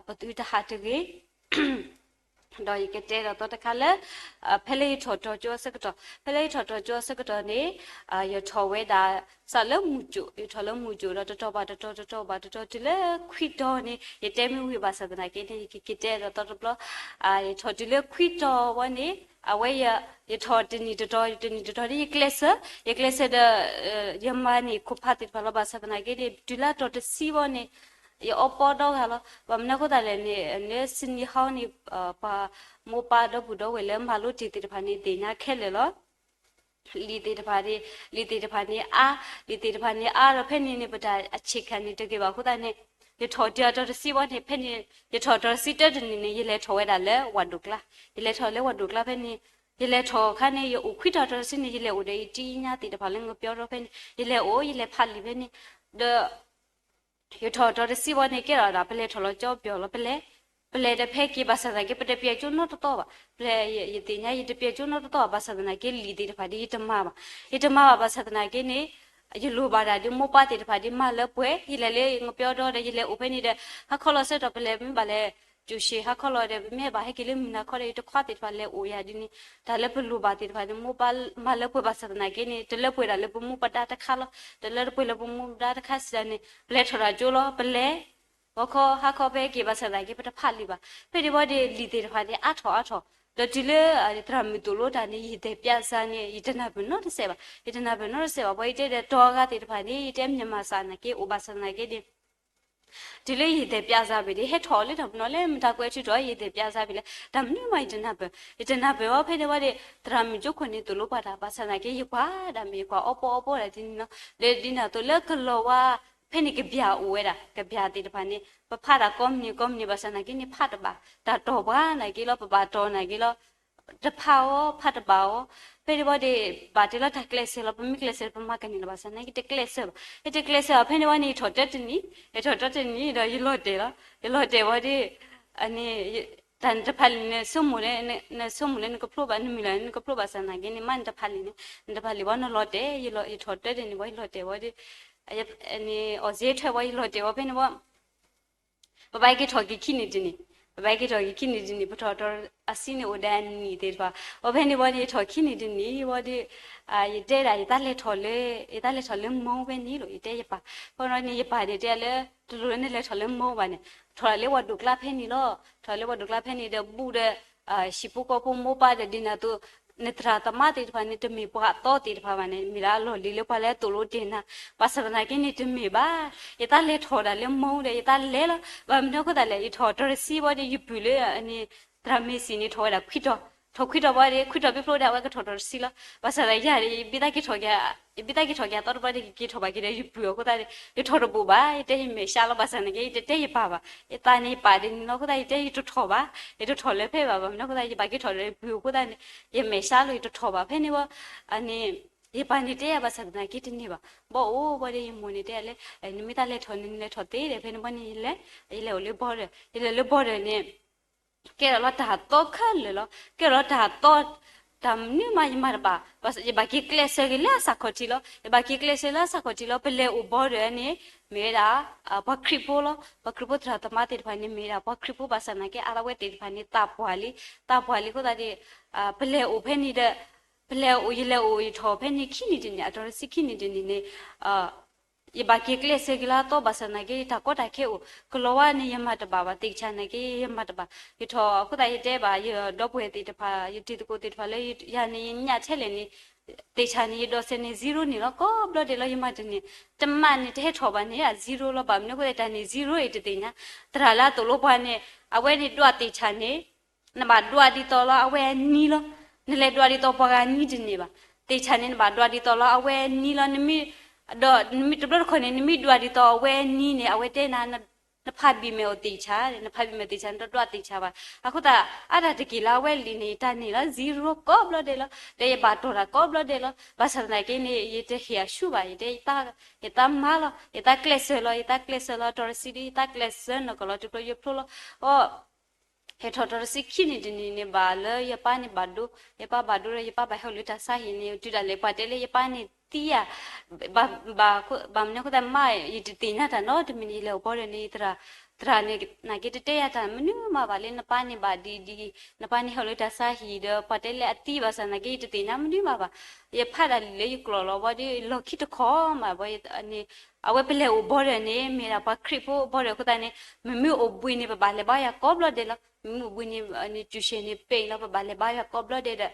ပသုတဟးတဂ့ၤ. ဒီးယကတဲဒ်သိးတခါလၢ ဖဲလၢယထီၣ်ထီၣ်ကၠိအဆၢကတီၢ် ဖဲလၢယထီၣ်ထီၣ်ကၠိအဆၢကတီၢ်န့ၣ် ယထီၣ်ဝဲဒၣ် စးလၢမုၢ်ကၠိ ယထီၣ်လၢမုၢ်ကၠိဒီးတတီၤဘၣ်တတီၤ တတီၤဘၣ်တတီၤ တုၤလၢခွံတီၤန့ၣ် ယတဲမ့ၢ်ဝံၤဘၣ်ဆၣ်သနာ်က့န့ၣ် ယကက့ၤတဲဒ်သိးတဘျီ ယထီၣ်တုၤလၢခွံတီၤဝဲန့ၣ် အဝဲ ယထီၣ်တနံၣ်တတီၤ တနံၣ်တတီၤဒီး ယကျဲးစၢး ယကျဲးစၢးဒီး ယမၤန့ၢ်ခိၣ်ဖးသ့ၣ်တဖၣ်လီၤ. ဘၣ်ဆၣ်သနာ်က့န့ၣ် တုၤလၢအတီၤတဆံဝဲန့ၣ် ယအီပီဒီဂၤလီၤ. ဘၣ်မနုၤအဃိသတးလဲၣ်န့ၣ် လၢစနံၤဟီန့ၣ် ပှၤမိၢ်ပၢ်ဒီပုၢ်ဒီဝဲၢ်လၢမၤလိတ့ၢ်သ့ၣ်တဖၣ်န့ၣ် သ့ၣ်ညါခဲလၢာ်လီၤ. လံာ်သ့ၣ်တဖၣ်န့ၣ် လံာ်သ့ၣ်တဖၣ်န့ၣ်အါ လံာ်သ့ၣ်တဖၣ်န့ၣ်အါဒီး ဖဲန့ၣ်န့ၣ် ပတၢ်အဆံးခါန့ၣ်တဂ့ၤဘၣ်အဃိသတးန့ၣ် ယထီၣ်တုၤအတီၤတဆံဝဲန့ၣ် ဖဲန့ၣ် ယထီၣ်တီၤတဆံတၢတနံၣ်န့ၣ် ယလဲၤထီၣ်ဝဲဒၣ်လၢဝၣ်ဒိၣ်ကျါ ယလဲၤထီၣ်လၢဝၣ်ဒိၣ်ကျါဖဲန့ၣ် ယလဲၤထီၣ်အခါန့ၣ် ယအိၣ်ခွံတီၤတီၤတဆံန့ၣ် ယလဲၤအိၣ်ဒီးယတံၤညါသ့ၣ်တဖၣ်လၢငပျီဒီဖဲန့ၣ် ယလဲၤအိၣ် ယလဲၤဖးလံာ်ဖဲန့ၣ် ဒီး ယထီၣ်တီၤတဆံဝဲန့ၣ် ကဲထီၣ်ဒၣ် ပလဲၤထီၣ်လီၤကၠီပျီလီၤ ပလဲၤ ပလဲၤဒီးဖဲက့ၤဘၣ်ဆၣ်သနာ်က့ ပတပျဲၢ်ကၠိနီတတီၤဘၣ် ပလဲၤ ယသ့ၣ်ညါ ယတပျဲၢ်ကၠိနီတတီၤဘၣ် ဘၣ်ဆၣ်သနာ်က့ လံာ်သ့ၣ်တဖၣ်ဒီး ယတမၤဘၣ် ယတမၤဘၣ် ဘၣ်ဆၣ်သနာ်က့န့ၣ် ယလိၣ်ဘၣ်ဒၣ်ဒီးမိၢ်ပၢ်သ့ၣ်တဖၣ်ဒီး မၤလၢပှဲၤ ယလဲၤလၢငပျီဒီဒီး ယလဲၤအိၣ်ဖဲန့ၣ်ဒီး ဟါခီလီၤဆၢကတီၢ် ပလဲၤမ့ၢ်ဘၣ်လဲၤ ကၠိၣ်ဆံးဟါခီလီၤဒီး ပမ့ၢ်ဘၣ်ဟဲက့ၤလၢမုၢ်နၤခီဒီး ယတခွါသ့ၣ်တဖၣ်လဲၤအိၣ်ယၤဒ်န့ၣ် တၢ်လၢပလိၣ်ဘၣ်သ့ၣ်တဖၣ်န့ၣ် မိၢ်ပၢ်မၤလၢပှဲၤဘၣ်ဆၣ်သနာ်က့န့ၣ် တလၢပှဲၤဒၣ်လၢပမိၢ်ပဒါတခါလီၤ တလၢပှဲၤလၢပမိၢ်ပဒါတခါစံးဒ်န့ၣ် ပလဲၤထီၣ်တၢ်ကၠိလီၤ ပလဲၤ ဂီၤခီဟါခီဖဲက့ၤဘၣ်ဆၣ်သနာ်က့ ပတဖးလံာ်ဘၣ် ဖဲန့ၣ်ဝဲဒီး လံာ်သ့ၣ်တဖၣ်န့ၣ် အါထီၣ်အါထီၣ် ဒီးတုၤလၢ သရၣ်မုၣ်သိၣ်လိတၢ်န့ၣ် ယသဲးပၠးစၢ်န့ၣ် ယတနၢ်ပၢၢ်နီတစဲးဘၣ် ယတနၢ်ပၢၢ်နီတစဲးဘၣ် ပှၤယတဲဒီးတီၤအဂၤသ့ၣ်တဖၣ်န့ၣ် ယတဲမ့ၢ်မၤစၢ်သနာ်က့ အိၣ်ဘၣ်ဆၣ်သနာ်က့န့ၣ် တုၤလၢယသဲးပၠးစၢ်ဘၣ်ဒီး ဟဲထီၣ်လၢတၢ်ပနီၣ်လၢမတၤကွဲးထုးထီၣ် ယသဲးပၠးစၢ်ဘၣ်လဲၣ် တၢ်မနုၤမးယတနၢ်ပၢၢ် ယတနၢ်ပၢၢ်ဝဲဖဲန့ၣ်ဝဲဒီး သရၣ်မုၣ်ကၠိခိၣ်န့ၣ် သိၣ်လိပှၤတၢ်ဘၣ်ဆၣ်သနာ်က့ ယကွၢ်ဒၣ်မ့ၢ်ယကွၢ်အီပီအီပီဒၣ်ဒ်န့ၣ်လီၤ ဒီးဒ်န့ၣ်အသိးလၢကလီၤဝါ ဖဲန့ၣ်ကဘျၣ်အိၣ်ဝဲဒၣ် ကဘျၣ်သ့ၣ်တဖၣ်န့ၣ် ပဖးတၢ်ကိးမုၢ်နံၤကိးမုၢ်နံၤဘၣ်ဆၣ်သနာ်က့န့ၣ် ဖးတဘၣ် တၢ်တီၢ်ပှၤသနာ်က့လီၤ ပဘၣ်တီၢ်သနာ်က့လီၤ တဖးအီၤ ဖးတဘၣ်အီၤ ဖဲန့ၣ်ဝဲဒီး ဘၣ်တဲလီၤတၢ်ကျဲးစၢးလီၤ ပမ့ၢ်ကျဲးစၢးပမၤကန့ၢ်လီၤဘၣ်ဆၣ်သနာ်က့ တကျဲးစၢးဘၣ် ယတကျဲးစၢးဘၣ် ဖဲန့ၣ်ဝဲန့ၣ် ယထီၣ်တၢတနံၣ် ယထီၣ်တၢတနံၣ်ဒီးယလီၤတဲာ်လီၤ ယလီၤတဲာ်ဝဲဒီး န့ၣ် တၢ်နတဖးလံာ်န့ၣ် ဆိကမိၣ်လၢ နဆိကမိၣ်လၢနကဖျိဘၣ် နမုၢ်လၢ်နကဖျိဘၣ်ဆၣ်သနာ်က့န့ၣ် မ့ၢ်နတဖးလံာ်န့ၣ် နတဖးလံာ်ဘၣ် နလီၤတဲာ် ယထီၣ်တၢတနံၣ်ဘၣ် ယလီၤတဲာ်ဝဲဒီး န့ၣ် အီၣ်စ့ထွဲဝဲ ယလီၤတဲာ်ဝဲဖဲန့ၣ်ဝဲ ပဘၣ်က့ၤထီၣ်က့ၤခံနံၣ်တနံၣ်, ပဘၣ်က့ၤထီၣ်က့ၤခံနံၣ်တနံၣ်, ပထီၣ်ထီၣ်အဆံန့ၣ်အိၣ်ဒီးအနံၣ်သ့ၣ်တဖၣ်, အဖဲန့ၣ်ဝံၤန့ၣ် ယထီၣ်ခံနံၣ်တနံၣ်ဝံၤဒီး ယတဲဒၣ် ယသးလဲၤထီၣ်လၢ, ယသးလဲၤထီၣ်လၢမိၢ်ဖဲန့ၣ်လီၤ, ယတဲယပၢ်, အဃိန့ၣ် ယပၢ်န့ၣ်တဲလၢ တလိၣ်လၢနလဲၤထီၣ်လၢမိၢ်ဘၣ်န့ၣ်, ထီၣ်လၢဝဲဒိၣ်ကျါဖဲန့ၣ်လီၤ, ထီၣ်လၢဝဲဒိၣ်ကျါဖဲန့ၣ်ဒီး ဘူးဒီး ဟံၣ်ဖိဃီဖိမိၢ်ပၢ်ဒီးဒ်န့ၣ်အသိး နသရၣ်သမါသ့ၣ်တဖၣ်န့ၣ် တမ့ၢ်ပှၤအသီသ့ၣ်တဖၣ်ဘၣ်န့ၣ် မ့ၢ်လၢအလီၢ်လံၤလၢပှၤလၢအသိၣ်လိတ့ၢ်နၤ, ဘၣ်ဆၣ်သနာ်က့န့ၣ် တမ့ၢ်ဘၣ်, ယသးလဲၤထီၣ်ဒၣ်လၢမိၢ်ဒီး ယသးလဲၤလီၤ, ဘၣ်မနုၤအဃိသတးလဲၣ်, ယထီၣ်တရံးဆံဘၣ်ဒီး ယပုၢ်လၢန့ၣ် သရၣ်မ့ၢ်စံၣ်န့ၣ် ထီၣ်ဝဲဒၣ်ခွံတီၤ, ထီၣ်ခွံတီၤဘၣ်ဒီး ခွံတီၤဖဲဖျိဒီး အဝဲကထီၣ်တရံးဆံလီၤ, ဘၣ်ဆၣ်သနာ်က့ ယဘၣ်သးက့ၤထီၣ်က့ၤ ယဘၣ်သးက့ၤထီၣ်က့ၤအသီတဘျီဒီး ယက့ၤထီၣ်ဘၣ်က့ၤဒီးယပုၢ်အဃိသတးဒီး ယထီၣ်တဘူးဘၣ်, ယတဲယမဲာ်ဆှးလီၤ, ဘၣ်ဆၣ်သနာ်က့ ယတတဲယပၢ်ဘၣ်, ယသးန့ၣ်ယပၢ်ဒ်န့ၣ်လီၤ, အဃိသတး ယတဲယတထီၣ်ဘၣ်, ယတထီၣ်လၢဖဲဘၣ်, ဘၣ်မနုၤအဃိသတး ယဘၣ်က့ၤထီၣ်ဒီးယပုၢ်အဃိသတးန့ၣ် ယမဲာ်ဆှးလီၤ ယတထီၣ်ဘၣ်, ဖဲန့ၣ်ဝံၤ န့ၣ် ယပၢ်န့ၣ်တဲယၤ ဘၣ်ဆၣ်သနာ်က့တန့ၢ်ဘၣ်, ဘၣ်အိၣ်ဘၣ်ဒီး ယမိၢ်န့ၣ်တဲယၤလၢ နမ့ၢ်သးလဲၤထီၣ်န့ၣ် နလဲၤထီၣ်သ့ဒီး ဖဲန့ၣ်ဘၣ်န့ၣ် ယလဲၤ, ယလဲၤအိၣ်လၢဘီဒီး, ယလဲၤလၢဘီဒီးန့ၣ် ကဲထီၣ်လီၤတၢ်သီခဲလၢာ်လီၤ, ကဲထီၣ်လီၤတၢ်သီ, တၢ်မနုၤမးယမၤတဘၣ်, ယဘၣ်က့ၤကျဲးစၢးက့ၤလၢအစးခီၣ်ထံးလီၤ, ယဘၣ်က့ၤကျဲးစၢးလၢအစးခီၣ်ထံးလီၤ, ပလဲၤအိၣ်ဘီဒီးန့ၣ် မ့ၢ်ဝဲဒၣ် ပှၤခရံာ်ဖိလီၤ, ပှၤခရံာ်ဖိသရၣ်သမါသ့ၣ်တဖၣ်န့ၣ် မ့ၢ်ဝဲဒၣ်ပှၤခရံာ်ဖိဘၣ်ဆၣ်သနာ်က့ အဝဲသ့ၣ်တဖၣ်န့ၣ် သးပှၢ်လံ, သးပှၢ်လံအဃိသတးဒီး ပလဲၤအိၣ်ဖဲန့ၣ်ဒီး ပလဲၤအိၣ် ယလဲၤအိၣ်ယထီၣ်ဖဲန့ၣ်ခံနံၣ်တနံၣ် အတီၤတဆံခံနံၣ်တနံၣ်န့ၣ် ယဘၣ်က့ၤကျဲးစၢးက့ၤလၢအသီဘၣ်ဆၣ်သနာ်က့ တၢ်ကီတၢ်ခဲအိၣ် ကလီၤဝါန့ၣ် ယမၤတဘၣ်ဘၣ်, သ့ၣ်ဆၣ်သနာ်က့ ယမၤတဘၣ်, ယထီၣ်အဃိသတး ယတဲဘၣ် ယဒီပုၢ်ဝဲၢ်သ့ၣ်တဖၣ် ယတံၤသကိးသ့ၣ်တဖၣ်လၢယၤန့ၣ် ယညၣ်ထဲလဲၣ်န့ၣ် သ့ၣ်ဆၣ်န့ၣ် ယဒိးစဲးန့ၣ် zero န့ၣ်လီၤ, ကိးဘျီဒဲးလီၤ ယမၤတန့ၢ်, တမးန့ၣ် တဟဲထီၣ်ဘၣ်န့ၣ် zero လီၤ, ဘၣ်မနုၤအဃိသတးန့ၣ် zero အံၤတသ့ၣ်ညါ, သရၣ်လၢအသိၣ်လိပှၤန့ၣ် အဝဲန့ၣ်ဒွးသ့ၣ်ဆၣ်န့ၣ် နဘၣ်ဒွးဒ်သိးလီၤ အဝဲအနံၤလီၤ, နလဲၤဒွးဒ်သိးပှၤဂၤနံၤတန့ၢ်ဘၣ်, သ့ၣ်ဆၣ်န့ၣ် နဘၣ်ဒွးဒ်သိးလီၤ အဝဲအနံၤလီၤ, နမ့ၢ် ဒီးနမ့ၢ်တဘျီတခီၣ်န့ၣ် နမ့ၢ်ဒွးဒ်သိးအဝဲနံၤန့ၣ် အဝဲတဲနၤ နဖးဘံၣ်မဲာ်အိၣ်သ့ၣ်ဆါ, နဖးဘံၣ်မဲာ်သ့ၣ်ဆါ နတဒွးသ့ၣ်ဆါဘၣ်. အဃိသတး အါတၢ်တက့ၢ်လၢအဝဲလံာ်န့ၣ် ယတၢ်န့ၢ်လီၤ zero ကိးဘျီဒဲးလီၤ. ဒီးယဘၣ်တီၢ်တၢ်ကိးဘျီဒဲးလီၤ. ဘၣ်ဆၣ်သနာ်က့န့ၣ် ယတဟ့ၣ်အဆူၣ်ဘၣ်, ယတဲ ယသးမါလီၤ, ယသးကျဲးစၢးလီၤ, ယသးကျဲးစၢးလီၤ တီၢ်ရစံဒ် ယသးကျဲးစၢးနီၢ်ကီၢ်လီၤ တဖျိယဖျိလီၤ. အီ ဟဲထီၣ်တီၢ်ရစံခံနံၣ်တနံၣ်န့ၣ် ဘၣ်လၢယပၢ်န့ၣ်ဘၣ်ဒိ, ယပၢ်ဘၣ်ဒိဒီး ယပၢ်ဘၣ်ဟဲအိၣ်လၢတၢ်ဆါဟံၣ်န့ၣ် တုၤဒၣ်လဲာ်ပှၤတဲလၢယပၢ်န့ၣ်သံဧါ, ဘၣ်မနုၤအဃိသတးမး ယတသ့ၣ်ညါတၢ်နီတမံၤန့ၣ် ယလဲၤအိၣ်ဘီဒီးန့ၣ် သရၣ်န့ၣ် နာ်က့တတဲယၤတၢ်မနုၤမးဘၣ်လၢနပၢ်န့ၣ်ဘၣ်ဒ်ဒ်, နပၢ်န့ၣ်ဟဲအိၣ်လၢတၢ်ဆါဟံၣ်ဒီး ပှၤတဲလၢအသံဘၣ်ဆၣ်သနာ်က့ ယတသ့ၣ်ညါမနုၤမးဘၣ်. ယဖးတၢ်လံာ်လၢယကျိာ်လီၤဘီဒီး လီၢ်ခံတခီမးဘီန့ၣ် အဝဲပလဲၤအိၣ်ဘီဒီးန့ၣ် မ့ၢ်ဒၣ်ပှၤခရံာ်ဖိဘီဒီးအဃိသတးန့ၣ် မ့မ့ၢ်အိၣ်ဘှံးန့ၣ် ပဘၣ်လဲၤဘါယွၤကိးဘျီဒဲးလီၤ. မ့မ့ၢ်အိၣ်ဘှံးန့ၣ် န့ၣ် ကျူၢ်ဆဲးန့ၣ် ပ့ၢ်လီၤ ပဘၣ်လဲၤဘါယွၤကိးဘျီဒဲးဒီး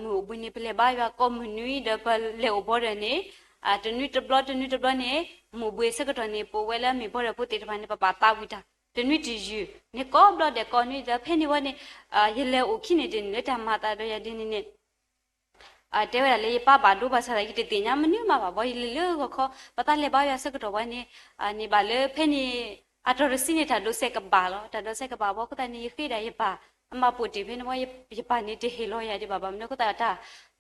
မ့ၢ်အိၣ်ဘှံးန့ၣ် ပလဲၤဘါယွၤကိးမုၢ်နွံဒီး ပလဲၤအိၣ်ဘီဒီးန့ၣ် တနွံတဘျီတနွံတဘျီန့ၣ် မ့ၢ်အိၣ်ဘှံးဆၢကတီၢ်န့ၣ် ပဝဲလၢမ့ၢ်ဘီဒီးဖိသ့ၣ်တဖၣ်န့ၣ် ပဘၣ်သးဝံၣ်တၢ် တနွံတယုၢ်န့ၣ် ကိးဘျီဒဲးကိးနွံဒီး ဖဲန့ၣ်ဝဲန့ၣ် ယလဲၤအိၣ်ခံနံၣ်တနံၣ်လၢတၢ်မၤသးဒီးယၤဒ်န့ၣ်န့ၣ် တဲဝဲဒၣ်လၢယပၢ်ဘၣ်ဒိဘၣ်ဆၣ်သနာ်က့ ယတသ့ၣ်ညါမနုၤမးဘၣ် ဘီယလဲၤလၢဂီၤခီ ပသးလဲၤဘါယွၤဆၢကတီၢ်ဝဲန့ၣ် န့ၣ်ဘၣ်လၢဖဲန့ၣ် အတီၢ်ရစံန့ၣ် တၢ်ဒိးစဲးကဘၣ်လီၤ. တၢ်ဒိးစဲးကဘၣ်ဘီအဃိသတးန့ၣ် ယဃ့ဒၣ်ယပၢ် အမၤပိာ်တ့ၢ်ဖဲန့ၣ်ဝဲ ယပၢ်န့ၣ်တဟ့ၣ်လီၤယၤဒံးဘၣ် ဘၣ်မနုၤအဃိသတး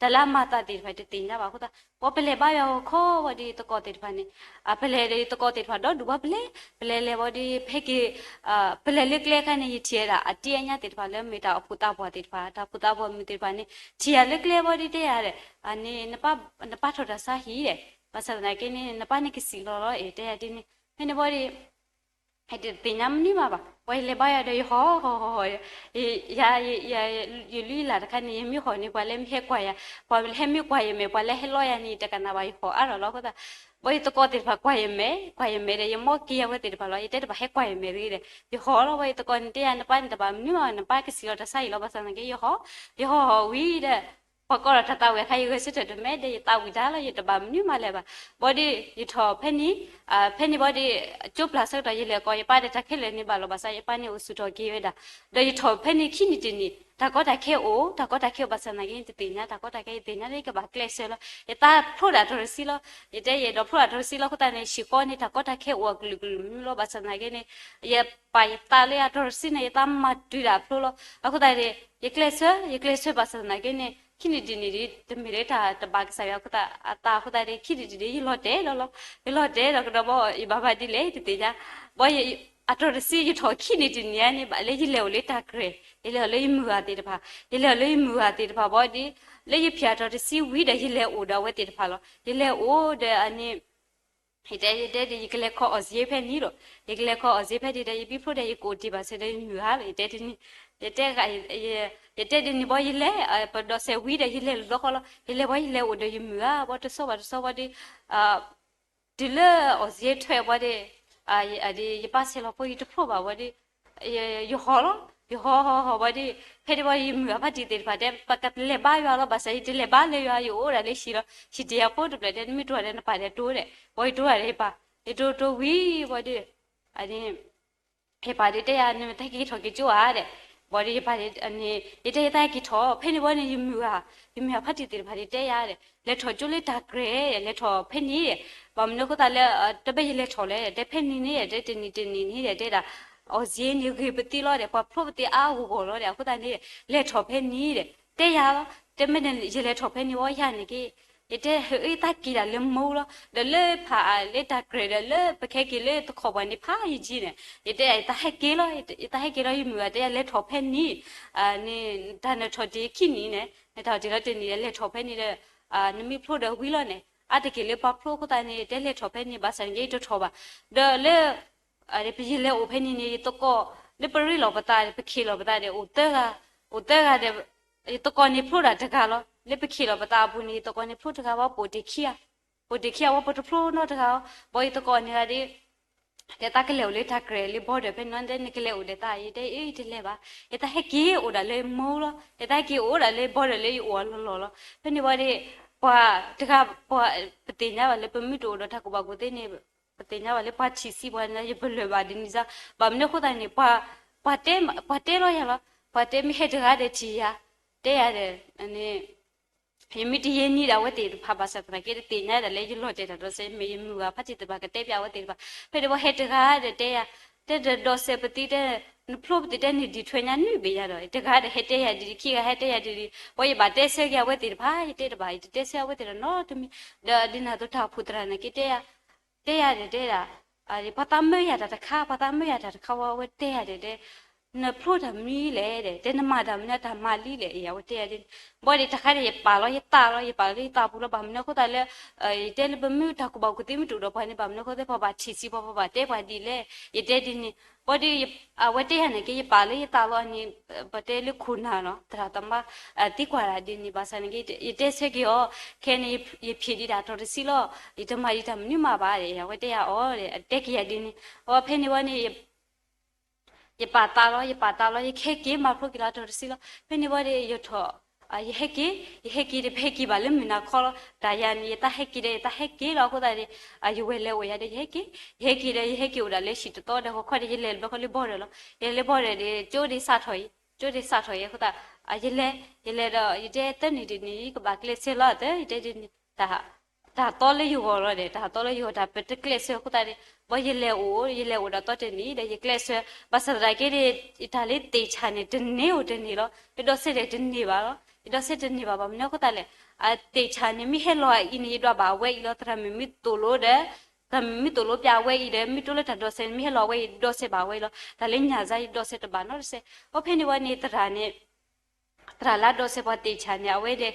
တၢ်လၢအမၤသးသ့ၣ်တဖၣ်တသ့ၣ်ညါဘၣ်အဃိသတး ပှၤပလဲၤဘါယွၤဂီၤခီဝဲဒီးယသကိးသ့ၣ်တဖၣ်န့ၣ် ပလဲၤဒီးယသကိးသ့ၣ်တဖၣ်ဒီဒူၣ်ဘၣ်ပလဲၤ ပလဲၤလဲၤဝဲဒီး ဖဲက့ၤ ပလဲၤလၢကျဲအခါန့ၣ် ယထံၣ်ဝဲဒၣ်အတံၢ်အညါသ့ၣ်တဖၣ်လၢမ့ၢ်တၢ်အိၣ်ဖှိၣ်သးပှၢ်သ့ၣ်တဖၣ် တၢ်အိၣ်ဖှိၣ်သးပှၢ်မုၣ်သ့ၣ်တဖၣ်န့ၣ် ထံၣ်ယၤလၢကျဲဝဲဒီးတဲယၤဒီး န့ၣ် နပၢ်ထီၣ်တၢ်ဆါဟံၣ်ဒီး ဘၣ်ဆၣ်သနာ်က့န့ၣ် နပၢ်န့ၣ်ကစံၣ်လီၤလီၤ အဲၣ် တဲယၤဒ်န့ၣ် ဖဲန့ၣ်ဝဲဒီး ယတသ့ၣ်ညါမနုၤမးဘၣ် ပှၤယလဲၤဘါယွၤဒီးယဟီၣ်ဟီၣ်ဟီၣ်ဟီၣ် ယ ယ ယ ယလုၢ်ယလၢ်တခါန့ၣ် ယမ့ၢ်ဟီၣ်န့ၣ် ပှၤလၢမ့ၢ်ဟဲကွၢ်ယၤ ပှၤလၢဟဲမ့ၢ်ကွၢ်ယမဲာ် ပှၤလၢဟဲလီယၤန့ၣ် ယတကနၣ်ဘၣ် ယဟီၣ်အါထီၣ်လီၤအဃိသတး ဘၣ်ယသကိးသ့ၣ်တဖၣ်ကွၢ်ယမဲာ် ကွၢ်ယမဲာ်ဒီး ယမိၢ်က့ၤယၤဝဲသ့ၣ်တဖၣ်လီၤ ယတဲတဘၣ်ဟဲကွၢ်ယမဲာ်တဂ့ၤဒီး ယဟီၣ်လီၤ ဘၣ်ယသကိးန့ၣ်တဲယၤ နပၢ်န့ၣ်တဘၣ်မနုၤမး နပၢ်ကစံၣ်လီၤတၢ်ဆါဟံၣ်လီၤ ဘၣ်ဆၣ်သနာ်က့ ယဟီၣ် ယဟီၣ်ဟီၣ်ဝံၤဒီး ပှၤကိးထီၣ်တၢ်သးဝံၣ်အခါ ယဂဲၤဆၢထၢၣ်တမဲဒီး ယသးဝံၣ်တၢ်လီၤ ယတဘၣ်မနုၤမးလၢၤဘၣ် ဘၣ်ဒီး ယထီၣ်ဖဲန့ၣ် ဖဲန့ၣ်ဘၣ်ဒီး ကၠိပျၢ်ဆၢကတီၢ် ယလဲၤကိးယပၢ်ဒီး တၢ်ခဲလၢာ်န့ၣ်ဘၣ်လီၤ ဘၣ်ဆၣ်ယပၢ်န့ၣ်အိၣ်ဆူၣ်ထီၣ်က့ၤဝဲဒၣ် ဒီးယထီၣ်ဖဲန့ၣ်ခံနံၣ်တနံၣ် တၢ်ကီတၢ်ခဲအိၣ် တၢ်ကီတၢ်ခဲအိၣ် ဘၣ်ဆၣ်သနာ်က့ ယတသ့ၣ်ညါ တၢ်ကီတၢ်ခဲ ယသ့ၣ်ညါလၢယကဘၣ်ကျဲးစၢးလီၤ ယသးဖျိဒၣ်တီၢ်ရစံလီၤ ယတဲယအဲၣ်ဒိးဖျိဒၣ်တီၢ်ရစံလီၤ အဃိသတးန့ၣ် ဟံၣ်ဃီန့ၣ် တၢ်ကီတၢ်ခဲအိၣ်အကလုာ်ကလုာ်မနုၤလီၤ ဘၣ်ဆၣ်သနာ်က့န့ၣ် ယပာ်ယသးလၢယတီၢ်ရစံန့ၣ် ယသးမၤတုၤဒၣ်ဖျိလီၤ အဃိသတးန့ၣ် ယကျဲးစၢး ယကျဲးစၢးဘၣ်ဆၣ်သနာ်က့န့ၣ် ခံနံၣ်တနံၣ်ဒ် တမ့ၢ်လၢတၢ်တဘၣ်ကစၢ်ယွၤအသးအဃိသတးန့ၣ် ခံနံၣ်တနံၣ်ဒ် ယလီၤတဲာ်ဒီးလီၤ ယလီၤတဲာ်ဒီးကဒီးဘၣ် ယဘၣ်ဘၣ်ဒ်လဲၣ် ယတသ့ၣ်ညါ ဘၣ်ယ အတီၢ်ရစံယထီၣ်ခံနံၣ်တနံၣ်န့ၣ် ဘၣ်လၢယလဲၤအိၣ်လၢတၢ်ကြဲၤ ယလဲၤအိၣ်လၢယမုၢ်ဂၤသ့ၣ်တဖၣ် ယလဲၤအိၣ်လၢယမုၢ်ဂၤသ့ၣ်တဖၣ်ဘၣ်ဒီး လၢယဖံးအတီၢ်ရစံဝံၤဒီး ယလဲၤအိၣ်ဒီးအဝဲသ့ၣ်တဖၣ်လီၤ ယလဲၤအိၣ်ဒီးအန့ၣ် ယတဲ ယတဲဒ် ယကလဲၤခီအီၣ်စ့ဖဲန့ၣ်လီၤ ယကလဲၤခီအီၣ်စ့ဖဲန့ၣ်ဒီး ယဘံဖျိဒီး ယကအိၣ်တ့ၢ်ဘၣ်ဆၢဒီးယမုၢ်ဂၤလီၤ ယတဲ ယတဲဒ်န့ၣ်ဘၣ် ယလဲၤ ပဒီးစဲးဝံၤဒီး ယလဲၤလူၤဒီဃီလီၤ ယလဲၤဘၣ် ယလဲၤအိၣ်ဒီးယမုၢ်ဂၤဘၣ် တဆီဘၣ်တဆီဘၣ်ဒီး တုၤလၢအီၣ်စ့ထွဲဘၣ်ဒီး ယပၢ်ဆဲးလီၤဖိယတဖျိဘၣ်ဘၣ်ဒီး ယဟီၣ်လီၤ ယဟီၣ်ဟီၣ်ဟီၣ်ဘၣ်ဒီး ဖဲန့ၣ်ဘၣ်ယမုၢ်ဂၤဖါတံၢ်သ့ၣ်တဖၣ်တဲ ပကလဲၤဘါယွၤလီၤ ဘၣ်ဆၣ်ယတလဲၤဘါလၢယွၤ ယအိၣ်ဒၣ်လၢဟံၣ်လီၤ ဟံၣ်တ့ၢ်ယၤဖိတဖျၢၣ်တဲ နမ့ၢ်တိၢ်တၢ်ဒီးနပၢ်ဒီးတိၢ်ဒီး ဘၣ်ယတိၢ်တၢ်ဒီးယပၢ် ယတိၢ်တိၢ်ဝံၤဘၣ်ဒီး ယပၢ်ဒီးတဲယၤ နမ့ၢ်တၢ်ဟဲက့ၤထီၣ်က့ၤကၠိဧါဒီး ဘၣ်ဒီးယပၢ်န့ၣ် ယတဲယတၢ်ဟဲက့ၤထီၣ် ဖဲန့ၣ်ဘၣ်န့ၣ် ယမုၢ်ဂၤ ယမုၢ်ဂၤဖါတံၢ်သ့ၣ်တဖၣ်ဒီးတဲယၤဒီး လဲၤထီၣ်ကၠိလၢတၢ်ကြဲၤ လဲၤထီၣ်ဖဲန့ၣ်ဒီး ဘၣ်မနုၤအဃိသတးလၢ တဘၣ်ယလဲၤထီၣ်လဲၣ် တဲဖဲန့ၣ်န့ၣ် တဲတနံၤတနံၤန့ၣ်ဒီး တဲဒၣ် အီၣ်စ့န့ၣ်ဂ့ၤပသ့လီၤဒီး ပှၤဖျိပသ့အါအါဂီၢ်ဂီၢ်လီၤဒီး အဃိသတးန့ၣ် လဲၤထီၣ်ဖဲန့ၣ်ဒီး တဲယၤလီၤ တမ့ၢ်န့ၣ် ယလဲၤထီၣ်ဖဲန့ၣ်ဝဲယၤန့ၣ်က့ ယတဲဟဲအၢယသးက့ၤဒၣ်လၢမူလီၤ ဒီးလၢဖးအါလၢတၢ်ကြဲၤဒီးလၢပခဲက့ၤလၢတခီပၤန့ၣ်ဖးယံာ်ကံန့ၣ် ယတဲယသးဟဲက့ၤလီၤ ယသးဟဲက့ၤလီၤ ယမုၢ်ဂၤတဲယၤလဲၤထီၣ်ဖဲန့ၣ် န့ၣ် တၢ်နထီၣ်တ့ၢ်ခံနံၣ်န့ၣ် နထီၣ်တ့ၢ်လီၤတနံၣ်ဒီးလဲၤထီၣ်ဖဲန့ၣ်ဒီး နမ့ၢ်ဖျိဒီးဝံၤလီၤန့ၣ် အါတက့ၢ်လၢပှၤဖျိအဃိသတးန့ၣ် တဲလဲၤထီၣ်ဖဲန့ၣ် ဘၣ်ဆၣ်န့ၣ်ယတထီၣ်ဘၣ် ဒီးလၢ ပယလဲၤအိၣ်ဖဲန့ၣ်န့ၣ် ယသကိး လၢပရ့လိာ်ပသးဒီး ပခ့ၣ်လီၤပသးဒီး အိၣ်သၢဂၤ အိၣ်သၢဂၤဒီး ယသကိးန့ၣ်ဖျိဒၣ်တဂၤလီၤ လၢပခ့ၣ်လီၤပသးအပူၤန့ၣ် ယသကိးန့ၣ်ဖျိတဂၤဘၣ် ပအိၣ်တ့ၢ်ခံဂၤ ပအိၣ်တ့ၢ်ခံဂၤဝဲ ပတဖျိနီတဂၤအီၤ ဘၣ်ယသကိးန့ၣ်ဂၤဒီး တဲသးကလဲၤအိၣ်လၢတၢ်ကြဲၤလၢဘီဒီး ဖဲန့ၣ်နကလဲၤအိၣ်ဒီးသး ယတဲအ့ ယတလဲၤဘၣ် ယသးဟဲက့ၤအိၣ်ဒၣ်လၢမူလီၤ ယသးဟဲက့ၤအိၣ်ဒၣ်လၢဘီဒီးလၢယအိၣ်အလီၢ်လီၢ်လီၤ ဖဲန့ၣ်ဝဲဒီး ပှၤတဂၤ ပှၤ ပသ့ၣ်ညါဘၣ်လၢပမ့ၢ်တအိၣ်ဒီးတၢ်ကူၣ်ဘၣ်ကူၣ်သ့န့ၣ် ပသ့ၣ်ညါဘၣ်လၢပှၤထံၣ်ဆံးပှၤန့ၣ် ယပလၢၢ်ဘၣ်ဒ်န့ၣ်စ့ၢ် ဘၣ်မနုၤအဃိသတးန့ၣ် ပှၤ ပှၤတဲ ပှၤတဲလီၤယၤလီၤ ပှၤတဲမ့ၢ်ဟဲတဂၤဒီးထံၣ်ယၤ တဲယၤဒီး န့ၣ် ယမ့ၢ်တယဲၢ်နံၣ်ဒီးအဝဲသ့ၣ်တဖၣ်ဘၣ်ဆၣ်သနာ်က့ တသ့ၣ်ညါဒၣ်လၢယလီၤတဲာ်တၢ်ဒီးစဲး မ့ၢ်ယမုၢ်ဂၤဖါတံၢ်သ့ၣ်တဖၣ်ကတဲပၠးအဝဲသ့ၣ်တဖၣ်, ဖဲန့ၣ်ဝဲဟဲတဂၤဒီးတဲယၤ, တဲဒီးဒီးစဲးပသံတဲ, နဖျိပသံတဲန့ၣ်ဒံးထွဲညါနုၢ်ဘ့ၣ်ယၤဒီး တဂၤဒီးဟဲတဲယၤဒ်ဒ် ခံဂၤဟဲတဲယၤဒ်ဒ်, ပှၤယဘၣ်တဲဆၢက့ၤအဝဲသ့ၣ်တဖၣ် ယတဲတဘၣ် ယတတဲဆၢအဝဲသ့ၣ်ဒီးနီတမံၤ, ဒီးဒ်နၤသိးတၢ်အိၣ်ဖှိၣ်သရၣ်နာ်က့တဲယၤ တဲယၤဒီးတဲဒၣ်, ပှၤသးမၢယၤတၢ်တခါ ပှၤသးမၢယၤတၢ်တခါဝဲ အဝဲတဲယၤဒီးတဲ, နဖျိတၢ်မနုၤလဲၣ်ဒီး တဲနမၤတၢ်မနုၤတၢ်မၤလံလဲၣ် အဝဲတဲယၤဒ်န့ၣ်, ဘၣ်ဒီးတခါန့ၣ်ယပာ်လီၤယသးလီၤ ယပာ်လီၤယသးပူၤလီၤ ဘၣ်မနုၤအဃိသတးလၢ ယတဲလၢပမ့ၢ်တၢ်ကူၣ်ဘၣ်ကူၣ်သ့မ့ၢ်တအိၣ်ဒီးပှၤန့ၣ် ဘၣ်မနုၤအဃိသတး ပှၤဘၣ်ထံၣ်ဆံးပှၤ ပှၤဘၣ်တဲပှၤဒ်လဲၣ် ယတဲဒ်န့ၣ်, ဘၣ်ဒီး အဝဲတဲယၤနာ်က့ ယပာ်လီၤယသးလီၤန့ၣ်, ပတဲလၢခိၣ်နၢ်လီၤ သရၣ်သမါ သံကွၢ်ဒၣ်ဒ်န့ၣ် ဘၣ်ဆၣ်နာ်က့ ယတဲဆၢက့ၤအီၤ, ခဲန့ၣ် ယဖံးဒံးဒၣ်တီၢ်တဆံလီၤ, ယတမၤဒံးတၢ်မနုၤမးဘၣ်ဒီး အဝဲတဲယၤအီၤဒီး အတဲက့ၤယၤဒ်န့ၣ်, အဖဲန့ၣ်ဝဲန့ၣ် ယပာ်သးလီၤ ယပာ်သးလီၤ ယကဟဲက့ၤမၤဖျိက့ၤလီၤတီၢ်တဆံလီၤ ဖဲန့ၣ်ဝဲဒီး ယထီၣ် ယဟဲက့ၤ ယဟဲက့ၤဒီး ပဟဲက့ၤဘၣ်လၢမုၢ်နၤခီလီၤ တၢ်ယၤန့ၣ် ယတၢ်ဟဲက့ၤဒီး ယတၢ်ဟဲက့ၤလီၤအဃိသတးဒီး ယဝဲၤလဲၤအိၣ်ယၤဒီး ယဟဲက့ၤ ယဟဲက့ၤဒီး ယဟဲက့ၤအိၣ်ဒၣ်လၢဟံၣ်တသီဒီး ဂီၤခီဒီး ယလဲၤလၢဘီလၢဘီဒီးလီၤ ယလဲၤဘီဒီး ကၠိဒ့စးထီၣ်အံၤ ကၠိဒ့စးထီၣ်အံၤအဃိသတး ယလဲၤ ယလဲၤဒီး ယတဲသၢနံၣ်တနံၣ် ယကဘၣ်ကျဲးစၢးလီၤသၢ ယတဲ တၢ်သီလၢယဂီၢ်လီၤဒီး တၢ်သီလၢယဂီၢ် တၢ်ပတကျဲးစၢးအဃိသတးန့ၣ် ဘၣ်ယလဲၤအိၣ် ယလဲၤအိၣ်ဒီးသီတနံၣ်ဒီး ယကျဲးစၢး ဘၣ်ဆၣ်သနာ်က့န့ၣ် တၢ်လၢသ့ၣ်ဆၣ်န့ၣ် တန့ၢ်အိၣ်တန့ၢ်လီၤ ယဒီးစဲးဒီးတန့ၢ်ဘၣ်လီၤ ယဒီးစဲးတန့ၢ်ဘၣ် ဘၣ်မနုၤအဃိသတးလဲၣ် အသ့ၣ်ဆၣ်န့ၣ် မ့ၢ်ဟဲလီၤအံၤန့ၣ် ယဒွးဘၣ်အဝဲအံၤလီၤ သရၣ်မုၣ်မ့ၢ်သိၣ်လိဒီး သရၣ်မုၣ်မ့ၢ်သိၣ်လိပၠးအဝဲအံၤဒီး မ့ၢ်တိလၢတၢ်ဒီးစဲးန့ၣ် မ့ၢ်ဟဲလီၤအဝဲအံၤ ဒီးစဲးဘၣ်အဝဲအံၤလီၤ တၢ်လၢညၣ်စါ ယဒီးစဲးတဘၣ်နီတစဲး အဖဲန့ၣ်ဝဲန့ၣ် သရၣ်န့ၣ် သရၣ်လၢအဒီးစဲးပှၤသ့ၣ်ဆၣ်န့ၣ် အဝဲဒီး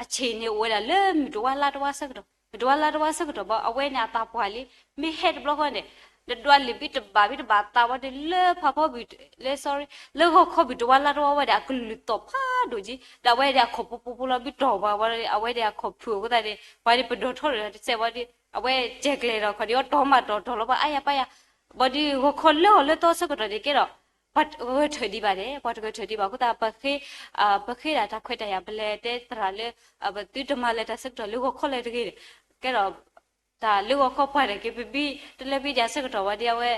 အဆ့ၣ်န့ၣ်အိၣ်ဝဲဒၣ်လၢမုၢ်တဝါလါတဝါဆၢကတီၢ် မုၢ်တဝါလါတဝါဆၢကတီၢ်ဘၣ် အဝဲန့ၣ်အသးပှၢ်လံ မ့ၢ်ဟဲတဘျီဃီန့ၣ် နဒွးလံာ်ဘံၣ်တဘၣ်ဘံၣ်တဘၣ်သးဝဲဒီး လၢဖးဖီဘံၣ် လၢ sorry လၢဂီၤခီဘံၣ်တဝါလါတဝါဝဲဒီး အကလုၢ်သီၣ်ဖးဒိၣ်က့ ဒီးအဝဲဒီးအခီၣ်ပူၤပူၤပူၤလီၤ ဘံၣ်တီၢ်ပှၤဝဲ အဝဲဒီးအခီၣ်ဖုၣ်အဃိသတးန့ၣ် ပှၤဒီးပဒိၣ်ထီၣ်ဒီးတစဲးဝဲဒီး အဝဲကဲကျဲၤဒီးခီၣ်ဒီးအီၤတီၢ်မးတီၢ်တီၢ်လီၤ ပှၤအါယၤပါယၤ ဘၣ်ဒီးဂီၤခီလၢအီၤလၢသီဆၢကတီၢ်န့ၣ် ကဲဒီး ပှၤတဂဲၤထၢၣ်ဒံးဘၣ်န့ၣ် ပှၤတဂဲၤထၢၣ်ဒံးဘၣ်အဃိသတး ပဃ့ ပဃ့ဒၣ်တၢ်ခွဲးတၢ်ယာ် ပလဲၤတဲသရၣ်လၢ ပသုတမၤလၢၤတၢ်ဆၢကတီၢ်လၢဂီၤခီလၢတဂ့ၤန့ၣ် ကဲဒီး တၢ်လၢဂီၤခီပှၢ်န့ၣ်က့ ပဘံၣ်တလဲဘံၣ်ဒံးဆၢကတီၢ်ဝဲဒီး အဝဲ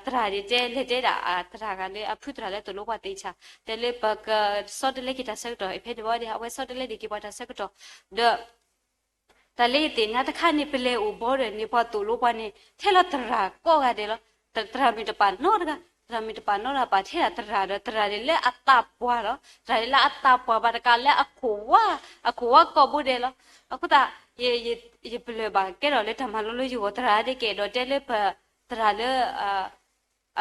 သရၣ်န့ၣ်တဲလဲၤတဲဒၣ် သရၣ်ဂၤလၢအဖုသရၣ်လၢသိၣ်လိပှၤသ့ၣ်ဆၣ် တဲလၢပကဆီတလဲက့ၤတၢ်ဆၢကတီၢ် ဖဲန့ၣ်ဝဲဒီး အဝဲဆီတလဲဒံးက့ၤပှၤတၢ်ဆၢကတီၢ် ဒီး တၢ်လၢယသ့ၣ်ညါတခါန့ၣ် ပလဲၤအိၣ်ဘီဒီးန့ၣ် ပှၤသိၣ်လိပှၤန့ၣ် ထဲလီၤသရၣ်ကိးဂၤဒဲးလီၤ. သရၣ်မုၣ်တပာ်နီတဂၤ, သရၣ်မုၣ်တပာ်နီတဂၤ ပာ်ထဲဒၣ်သရၣ်ဒီး သရၣ်န့ၣ်လၢအသးပှၢ်လီၤ. သရၣ်န့ၣ်လၢအသးပှၢ်ဘၣ်တကးလၢအခိၣ်ဝါ, အခိၣ်ဝါကိးဘိဒဲးလီၤ. အဃိသတး ယပလၢၢ်ဘၣ်ကဲထီၣ်လၢတၢ်မၤလိလၢယဂီၢ်သရၣ်ဒ်ကဲဒီး တဲလၢပသရၣ်လၢ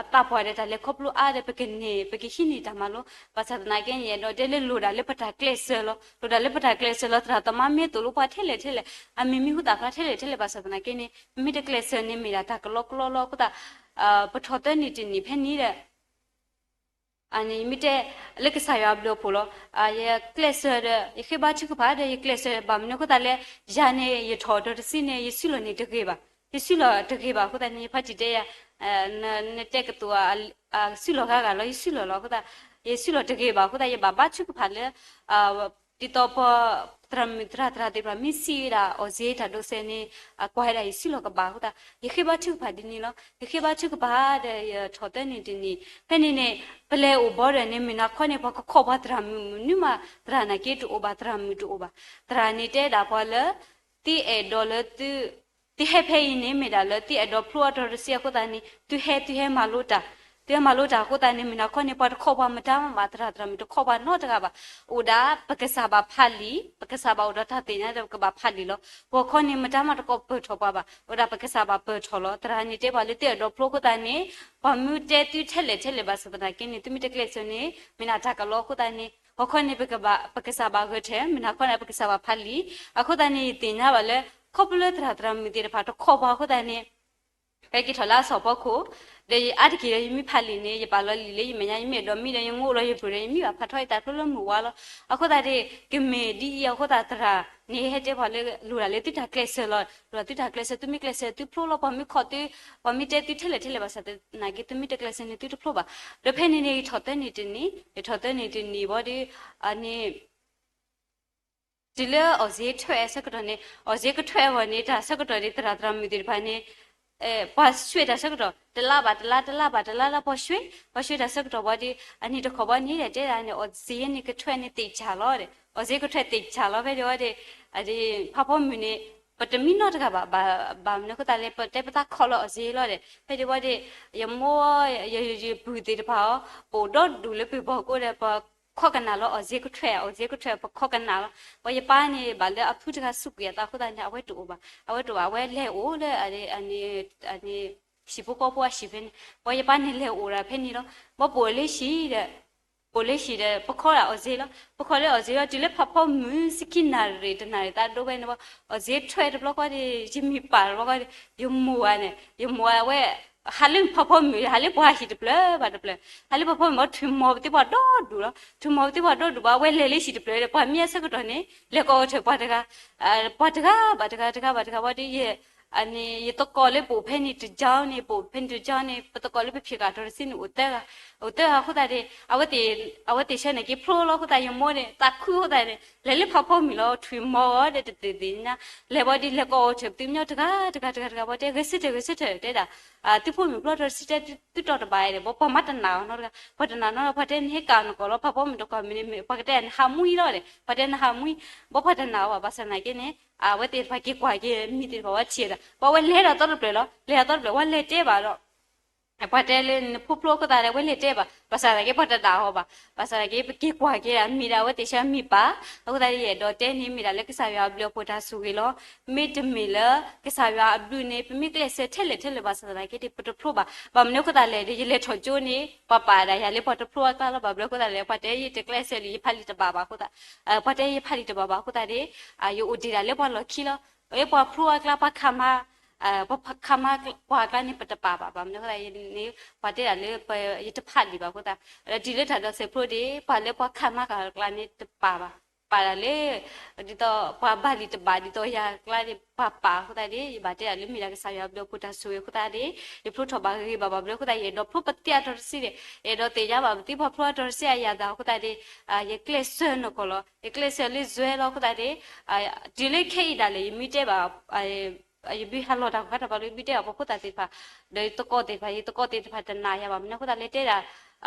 အသးပှၢ်ဒီးတၢ်လဲၤခီဖျိအါဒီး ပကန့ၢ် ပကဟံးန့ၢ်တၢ်မၤလိ, ဘၣ်ဆၣ်သနာ်က့န့ၣ် ယအဲၣ်ဒိးတဲလၢလိၣ်ဒၣ်လၢပတၢ်ကျဲးစၢးလီၤ. လိၣ်ဒၣ်လၢပတၢ်ကျဲးစၢးလီၤ. သရၣ်သမါမ့ၢ်သိၣ်လိပှၤထဲလဲၣ်ထဲလဲၣ်, အမံၤမံၤဟူသၣ်ဖျါထဲလဲၣ်ထဲလဲၣ် ဘၣ်ဆၣ်သနာ်က့န့ၣ် ပမ့ၢ်တကျဲးစၢးန့ၣ် မ့ၢ်ဒၣ်တၢ်ကလီကလီလီၤ. အဃိသတး ပထီၣ်သၢနံၣ်တနံၣ်ဖဲန့ၣ်ဒီး အန့ၣ်မ့ၢ်တဲ လၢကစၢ်ယွၤအဘျုးအဖှိၣ်လီၤ. ယကျဲးစၢးဒီး ယဃ့ဘါထုကဖၣ်ဒီး ယကျဲးစၢးဘၣ်မနုၤအဃိသတးလဲၣ်, ယၤန့ၣ် ယထီၣ်ဒီးတဆံန့ၣ် ယစုလီၢ်န့ၣ်တဂ့ၤဘၣ်. ယစုလီၢ်တဂ့ၤဘၣ်အဃိသတးန့ၣ် ယဖါတံၢ်တဲယၤ နတဲကတိၤ စုလီၢ်ဂၤဂၤလီၤ, ယစုလီၢ်လီၤ. အဃိသတး ယစုလီၢ်တဂ့ၤဘၣ်အဃိသတး ယဘၣ်ဘါထုကဖၣ်လၢ ဒ်သိးပ သရၣ်မုၣ်သရၣ်သရၣ်သ့ၣ်တဖၣ် မ့ၢ်စံးဝဲဒၣ် အီၣ်စ့တၢ်ဒိးစဲးန့ၣ် ကွၢ်ဝဲဒၣ်ယစုလီၢ်ကဘၣ်အဃိသတး ယဃ့ဘါထုကဖၣ်ဒ်န့ၣ်လီၤ. ယဃ့ဘါထုကဖၣ်ဒီး ယထီၣ်သၢနံၣ်တနံၣ် ဖဲန့ၣ်န့ၣ် ပလဲၤအိၣ်ဘီဒီးန့ၣ် မုၢ်နၤခီန့ၣ် ပှၤကခိးပှၤသရၣ်မုၣ်မနုၤမး သရၣ်နာ်က့တအိၣ်ဘၣ် သရၣ်မုၣ်တအိၣ်ဘၣ်. သရၣ်န့ၣ်တဲဒၣ်ပှၤလၢ သုအဲၣ်ဒိးလၢသု သုဟဲဖဲအံၤန့ၣ် မ့ၢ်ဒၣ်လၢသုအဲၣ်ဒိးဖျိအတီၤတဆံအဃိသတးန့ၣ် သုဟဲ သုဟဲမၤလိတၢ်, သုဟဲမၤလိတၢ်အဃိသတးန့ၣ် မုၢ်နၤခီန့ၣ် ပှၤတခိးပှၤမတၤမး သရၣ်သရၣ်မုၣ်တခိးပှၤနီတဂၤဘၣ်. အိၣ်ဒၣ်ပကစၢ်ဘၣ်ဖးလံာ်, ပကစၢ်ဘၣ်အိၣ်ဒီးတၢ်သ့ၣ်ညါဒီးပကဘၣ်ဖးလံာ်လီၤ. ဂီၤခီန့ၣ် မတၤမးတကိးပၢၢ်ထီၣ်ပှၤဘၣ်, အိၣ်ဒၣ်ပကစၢ်ဘၣ်ပၢၢ်ထီၣ်လီၤ. သရၣ်န့ၣ်တဲပှၤလၢသုအဲၣ်ဒိးဖျိအဃိသတးန့ၣ် ပှၤမ့ၢ်တဲသုထဲလဲၣ်ထဲလဲၣ်ဘၣ်ဆၣ်သနာ်က့န့ၣ် သုမ့ၢ်တကျဲးစၢးန့ၣ် မ့ၢ်ဒၣ်တၢ်ကလီအဃိသတးန့ၣ် ဂီၤခီန့ၣ် ပကဘၣ် ပကစၢ်ဘၣ်ဂဲၤထၢၣ်, မုၢ်နၤခီန့ၣ် ပကစၢ်ဘၣ်ဖးလံာ်. အဃိသတးန့ၣ် ယသ့ၣ်ညါဘၣ်လၢ ခီဖျိလၢသရၣ်သရၣ်မုၣ်သ့ၣ်တဖၣ်တခိးပှၤအဃိသတးန့ၣ် ဟဲက့ၤထီၣ်လၢအစီၣ်ဖီခိၣ်, ဒီးယအါတက့ၢ်ဒီး ယမ့ၢ်ဖးလံာ်န့ၣ် ယပာ်လီၤလံာ်လၢယမဲာ်ညါ, ယမ့ၢ်အဲၣ်ဒိးမံဒီး ယငိၣ်လီၤယပုၢ်ဒီး ယမံဘၣ်ဖးထီအသးဖျိလၢမုၢ်ဝါလီၤ. အဃိသတးန့ၣ် ကမ့ၢ်ဒ်အံၤအဃိသတး သရၣ်န့ၣ် ဟဲတဲပှၤလၢ လိၣ်ဒၣ်လၢသုတၢ်ကျဲးစၢးလီၤ. လိၣ်ဒၣ်သုတၢ်ကျဲးစၢး, သုမ့ၢ်ကျဲးစၢးသုဖျိလီၤ. ပှၤမ့ၢ်ခိးသု, ပှၤမ့ၢ်တဲသုထဲလဲၣ်ထဲလဲၣ်ဘၣ်ဆၣ်သနာ်က့ သုမ့ၢ်တကျဲးစၢးန့ၣ် သုတဖျိဘၣ်. ဒီးဖဲန့ၣ်န့ၣ် ယထီၣ်သၢနံၣ်တနံၣ်, ယထီၣ်သၢနံၣ်တနံၣ်ဘၣ်ဒီး န့ၣ် တုၤလၢအီၣ်စ့ထွဲအဆၢကတီၢ်န့ၣ်, အီၣ်စ့ကထွဲအဂီၢ်န့ၣ် တၢ်ဆၢကတီၢ်န့ၣ် သရၣ်သရၣ်မုၣ်သ့ၣ်တဖၣ်န့ၣ် ပှၤဆှဲးတၢ်ဆၢကတီၢ် တလါဘၣ်တလါ တလါဘၣ်တလါလၢပှၤဆှဲး ပှၤဆှဲးတၢ်ဆၢကတီၢ်ဘၣ်ဒီး အနံၤတခီဘၣ်န့ၣ်ဒီး တဲဒၣ်န့ၣ် အီၣ်စ့န့ၣ်ကထွဲန့ၣ်သ့ၣ်ဆၣ်လီၤဒီး အီၣ်စ့ကထွဲသ့ၣ်ဆၣ်လီၤ ဖဲဒံးဝဲဒီး ဖးဖီမုၢ်န့ၣ် ပတမံနီတဂၤဘၣ် ဘၣ်မနုၤအဃိသတးလဲၣ် ပတဲပသးခီလၢအီၣ်စ့လီၤဒီး ဖဲဒံးဝဲဒီး ယမိၢ် ယပုၢ်သ့ၣ်တဖၣ်အီၤ ပအိၣ်ဒီဒူၣ်လၢပှၤဘီၣ်ကိးဒီး ပခီကနၣ်လီၤ အီၣ်စ့ကထွဲ အီၣ်စ့ကထွဲ ပခီကနၣ်လီၤ ပှၤယပၢ်န့ၣ် ဘၣ်လၢအဖုတဂၤစူးကွံာ်အသးအဃိသတးန့ၣ် အဝဲတအိၣ်ဘၣ် အဝဲတအိၣ်ဘၣ် အဝဲလဲၤအိၣ်လၢ ဟံၣ်ဖိဃီဖိအဟံၣ်ဖဲန့ၣ် ပှၤယပၢ်န့ၣ်လဲၤအိၣ်ဒၣ်ဖဲန့ၣ်လီၤ ဘၣ်ပအိၣ်လၢဟံၣ်ဒီး ပအိၣ်လၢဟံၣ်ဒီး ပခီဒၣ်အီၣ်စ့လီၤ ပခီလၢအီၣ်စ့လီၤ တုၤလၢဖးဖီမုၢ် ဆံခံနၣ်ရံၣ် တနၣ်ရံၣ်သးဒိဖဲန့ၣ် အီၣ်စ့ထွဲတဘျီဃီဒီး ယမံၤပာ်တဘျီဃီဒီး ယမိၢ်ဧါန့ၣ် ယမိၢ်ဧါ အဝဲ ဟးလၢဖးဖီမုၢ် ဟးလၢပှၤဟံၣ်တဖျၢၣ်ဘၣ်တဖျၢၣ် ဟးလၢဖးဖီမုၢ် ဘၣ်ထုးမီၤပသ့ပှၤဒီဒူၣ်လီၤ ထုးမီၤပသ့ပှၤဒီဒူၣ်ဘၣ် အဝဲလဲၤလၢဟံၣ်တဖျၢၣ်ဒီး ပှၤမံအဆၢကတီၢ်န့ၣ် လဲၤကိးအီၤထၢၣ်ပှၤတဂၤ ပှၤတဂၤဘၣ်တဂၤ တဂၤဘၣ်တဂၤဘၣ်ဒီး ယ ယသကိးလၢပအိၣ်ဖဲန့ၣ်တကၠီန့ၣ် ပအိၣ်ဖဲန့ၣ်တကၠီန့ၣ် ပသကိးလၢပဖံးဃာ်အတီၤတဆံန့ၣ် အိၣ်သၢဂၤ အိၣ်သၢဂၤအဃိသတးဒီး အဝဲသ့ၣ်ဆၢန့ၣ်က့ၤဖျိလီၤအဃိသတး ယမိၢ်န့ၣ် သးခုအဃိသတးန့ၣ် လဲၤလၢဖးဖီမုၢ်လီၤ ထုးမီၤအီၤဒီးတသ့ၣ်သ့ၣ်ညါ လဲၤဘၣ်ဒီး လဲၤကိးအီၤထၢၣ်ပသ့ၣ်မညီတဂၤတဂၤတဂၤတဂၤဘၣ်တဲ ဂဲၤဆၢထၢၣ်ဂဲၤဆၢထၢၣ်တဲဒၣ် သုဖိမုၣ်ဖျိအတီၤတဆံတဲ သုတီၢ်တဘၣ်ဒီး ဘၣ်ပှၤမၤတနာ်အီၤနီတဂၤ ပှၤတနာ်နီ ပှၤတဲနဟဲကးနကိာ်လီၤ ဖးဖီမုၢ်တကိးမံၤန့ၣ် ပှၤကတဲနဟးမွံလီၤဒီး ပှၤတဲနဟးမွံ ဘၣ်ပှၤတနာ်အီၤဘၣ် ဘၣ်ဆၣ်သနာ်က့န့ၣ် အဝဲသ့ၣ်တဖၣ်က့ၤကွၢ်က့ၤမံၤသ့ၣ်တဖၣ်ဝဲထံၣ်ဒီး ပှၤဝဲလဲၤဒီးသီတဖျၢၣ်လီၤ လဲၤဒီးသီတဖျၢၣ် ဝဲလဲၤတဲဘၣ်ဒီး ပှၤတဲလၢနဖိဖျိအဃိသတးဒီး ဝဲလဲၤတဲဘၣ် ဘၣ်ဆၣ်သနာ်က့ ပှၤတနာ်အီၤဘၣ် ဘၣ်ဆၣ်သနာ်က့ ပက့ၤကွၢ်က့ၤဒၣ်မ့ၢ်ဒၣ် အဝဲသ့ၣ်ဆၢမံၤပာ် အဃိသတးဒီး ယအဲၣ်ဒိးတဲန့ၣ် မ့ၢ်ဒၣ်လၢကစၢ်ယွၤအဘျုးအဖှိၣ်တၢ်ဆိၣ်ဂ့ၤလီၤ မ့တမ့ၢ်လၢ ကစၢ်ယွၤအဘျုးန့ၣ် ပမ့ၢ်ကျဲးစၢးထဲလဲၣ်ထဲလဲၣ်ဘၣ်ဆၣ်သနာ်က့ဒီး ပတဖျိဘၣ် ဘၣ်မနုၤအဃိသတးလဲၣ်ဒီး ယလဲၤထီၣ်ကၠိန့ၣ် ပှၤပာ်ဒၣ်ယၤလၢပှၤတဖျိအကျါလီၤ ဘၣ်မနုၤအဃိသတးလဲၣ် ပှၤတဲယတကျဲးစၢးလံ ယဖးလံာ်တဘၣ်ဘၣ်အဃိသတး ပှၤတဲယဖးလံာ်တဘၣ်ဘၣ်အဃိသတးဒီး ယအိၣ်ဒံးဒၣ်လၢပှၤလီၢ်ခံလီၤ လၢပှၤဖျိအကျါ ပှၤခးမါ ပှၤခးမါပှၤအကျါန့ၣ် ပတပာ်ဘၣ် ဘၣ်မနုၤအဃိသတးန့ၣ် ပှၤတဲဒၣ်လၢ ယတဖးလံာ်ဘၣ်အဃိသတး ဒီးတုၤလၢတၢ်ဒိးစဲးဖျိဒီး ပှၤလၢပှၤခးမါအကျါန့ၣ်တပာ်ဘၣ် ပာ်ဒၣ်လၢ ဒ်သိးပှၤဘၣ်လံာ်တဘၣ် ဒ်သိးယၤအကျါန့ၣ် ပှၤပာ်အဃိသတးဒီး ယဘၣ်တဲဒၣ်လၢမ့ၢ်ဒၣ်ကစၢ်ယွၤအဘျုးအဖှိၣ်တၢ်ဆိၣ်ဂ့ၤအဃိသတးဒီး ယဖျိထီၣ်ဘၣ်ဂ့ၤဂ့ၤဘၣ်ဘၣ် ဘၣ်မနုၤအဃိသတး ယအဲၣ်ဒိးဖျိပသ့အတီၤတဆံဒီး ယအဲၣ်ဒိးသ့ၣ်ညါဘၣ်ပသ့ပှၤဖျိအတီၤတဆံအယၤသးအဃိသတးဒီး ယကျဲးစၢးနီၢ်ကီၢ်လီၤ ယကျဲးစၢးလၢယွဲလီၤအဃိသတးဒီး တုၤလၢခဲအံၤဒၣ်လဲာ် ယမံတဲဘၣ် ယဘုဟးလီၤတၢ်ကီတၢ်ဘၣ်လၢ ယမံတဲဘၣ်ပှၤဖိသၣ်သ့ၣ်တဖၣ် ဒီးယသကိးသ့ၣ်တဖၣ် ယသကိးသ့ၣ်တဖၣ်တနာ်ယၤဘၣ် မနုၤအဃိသတးလဲၣ်တဲဒၣ်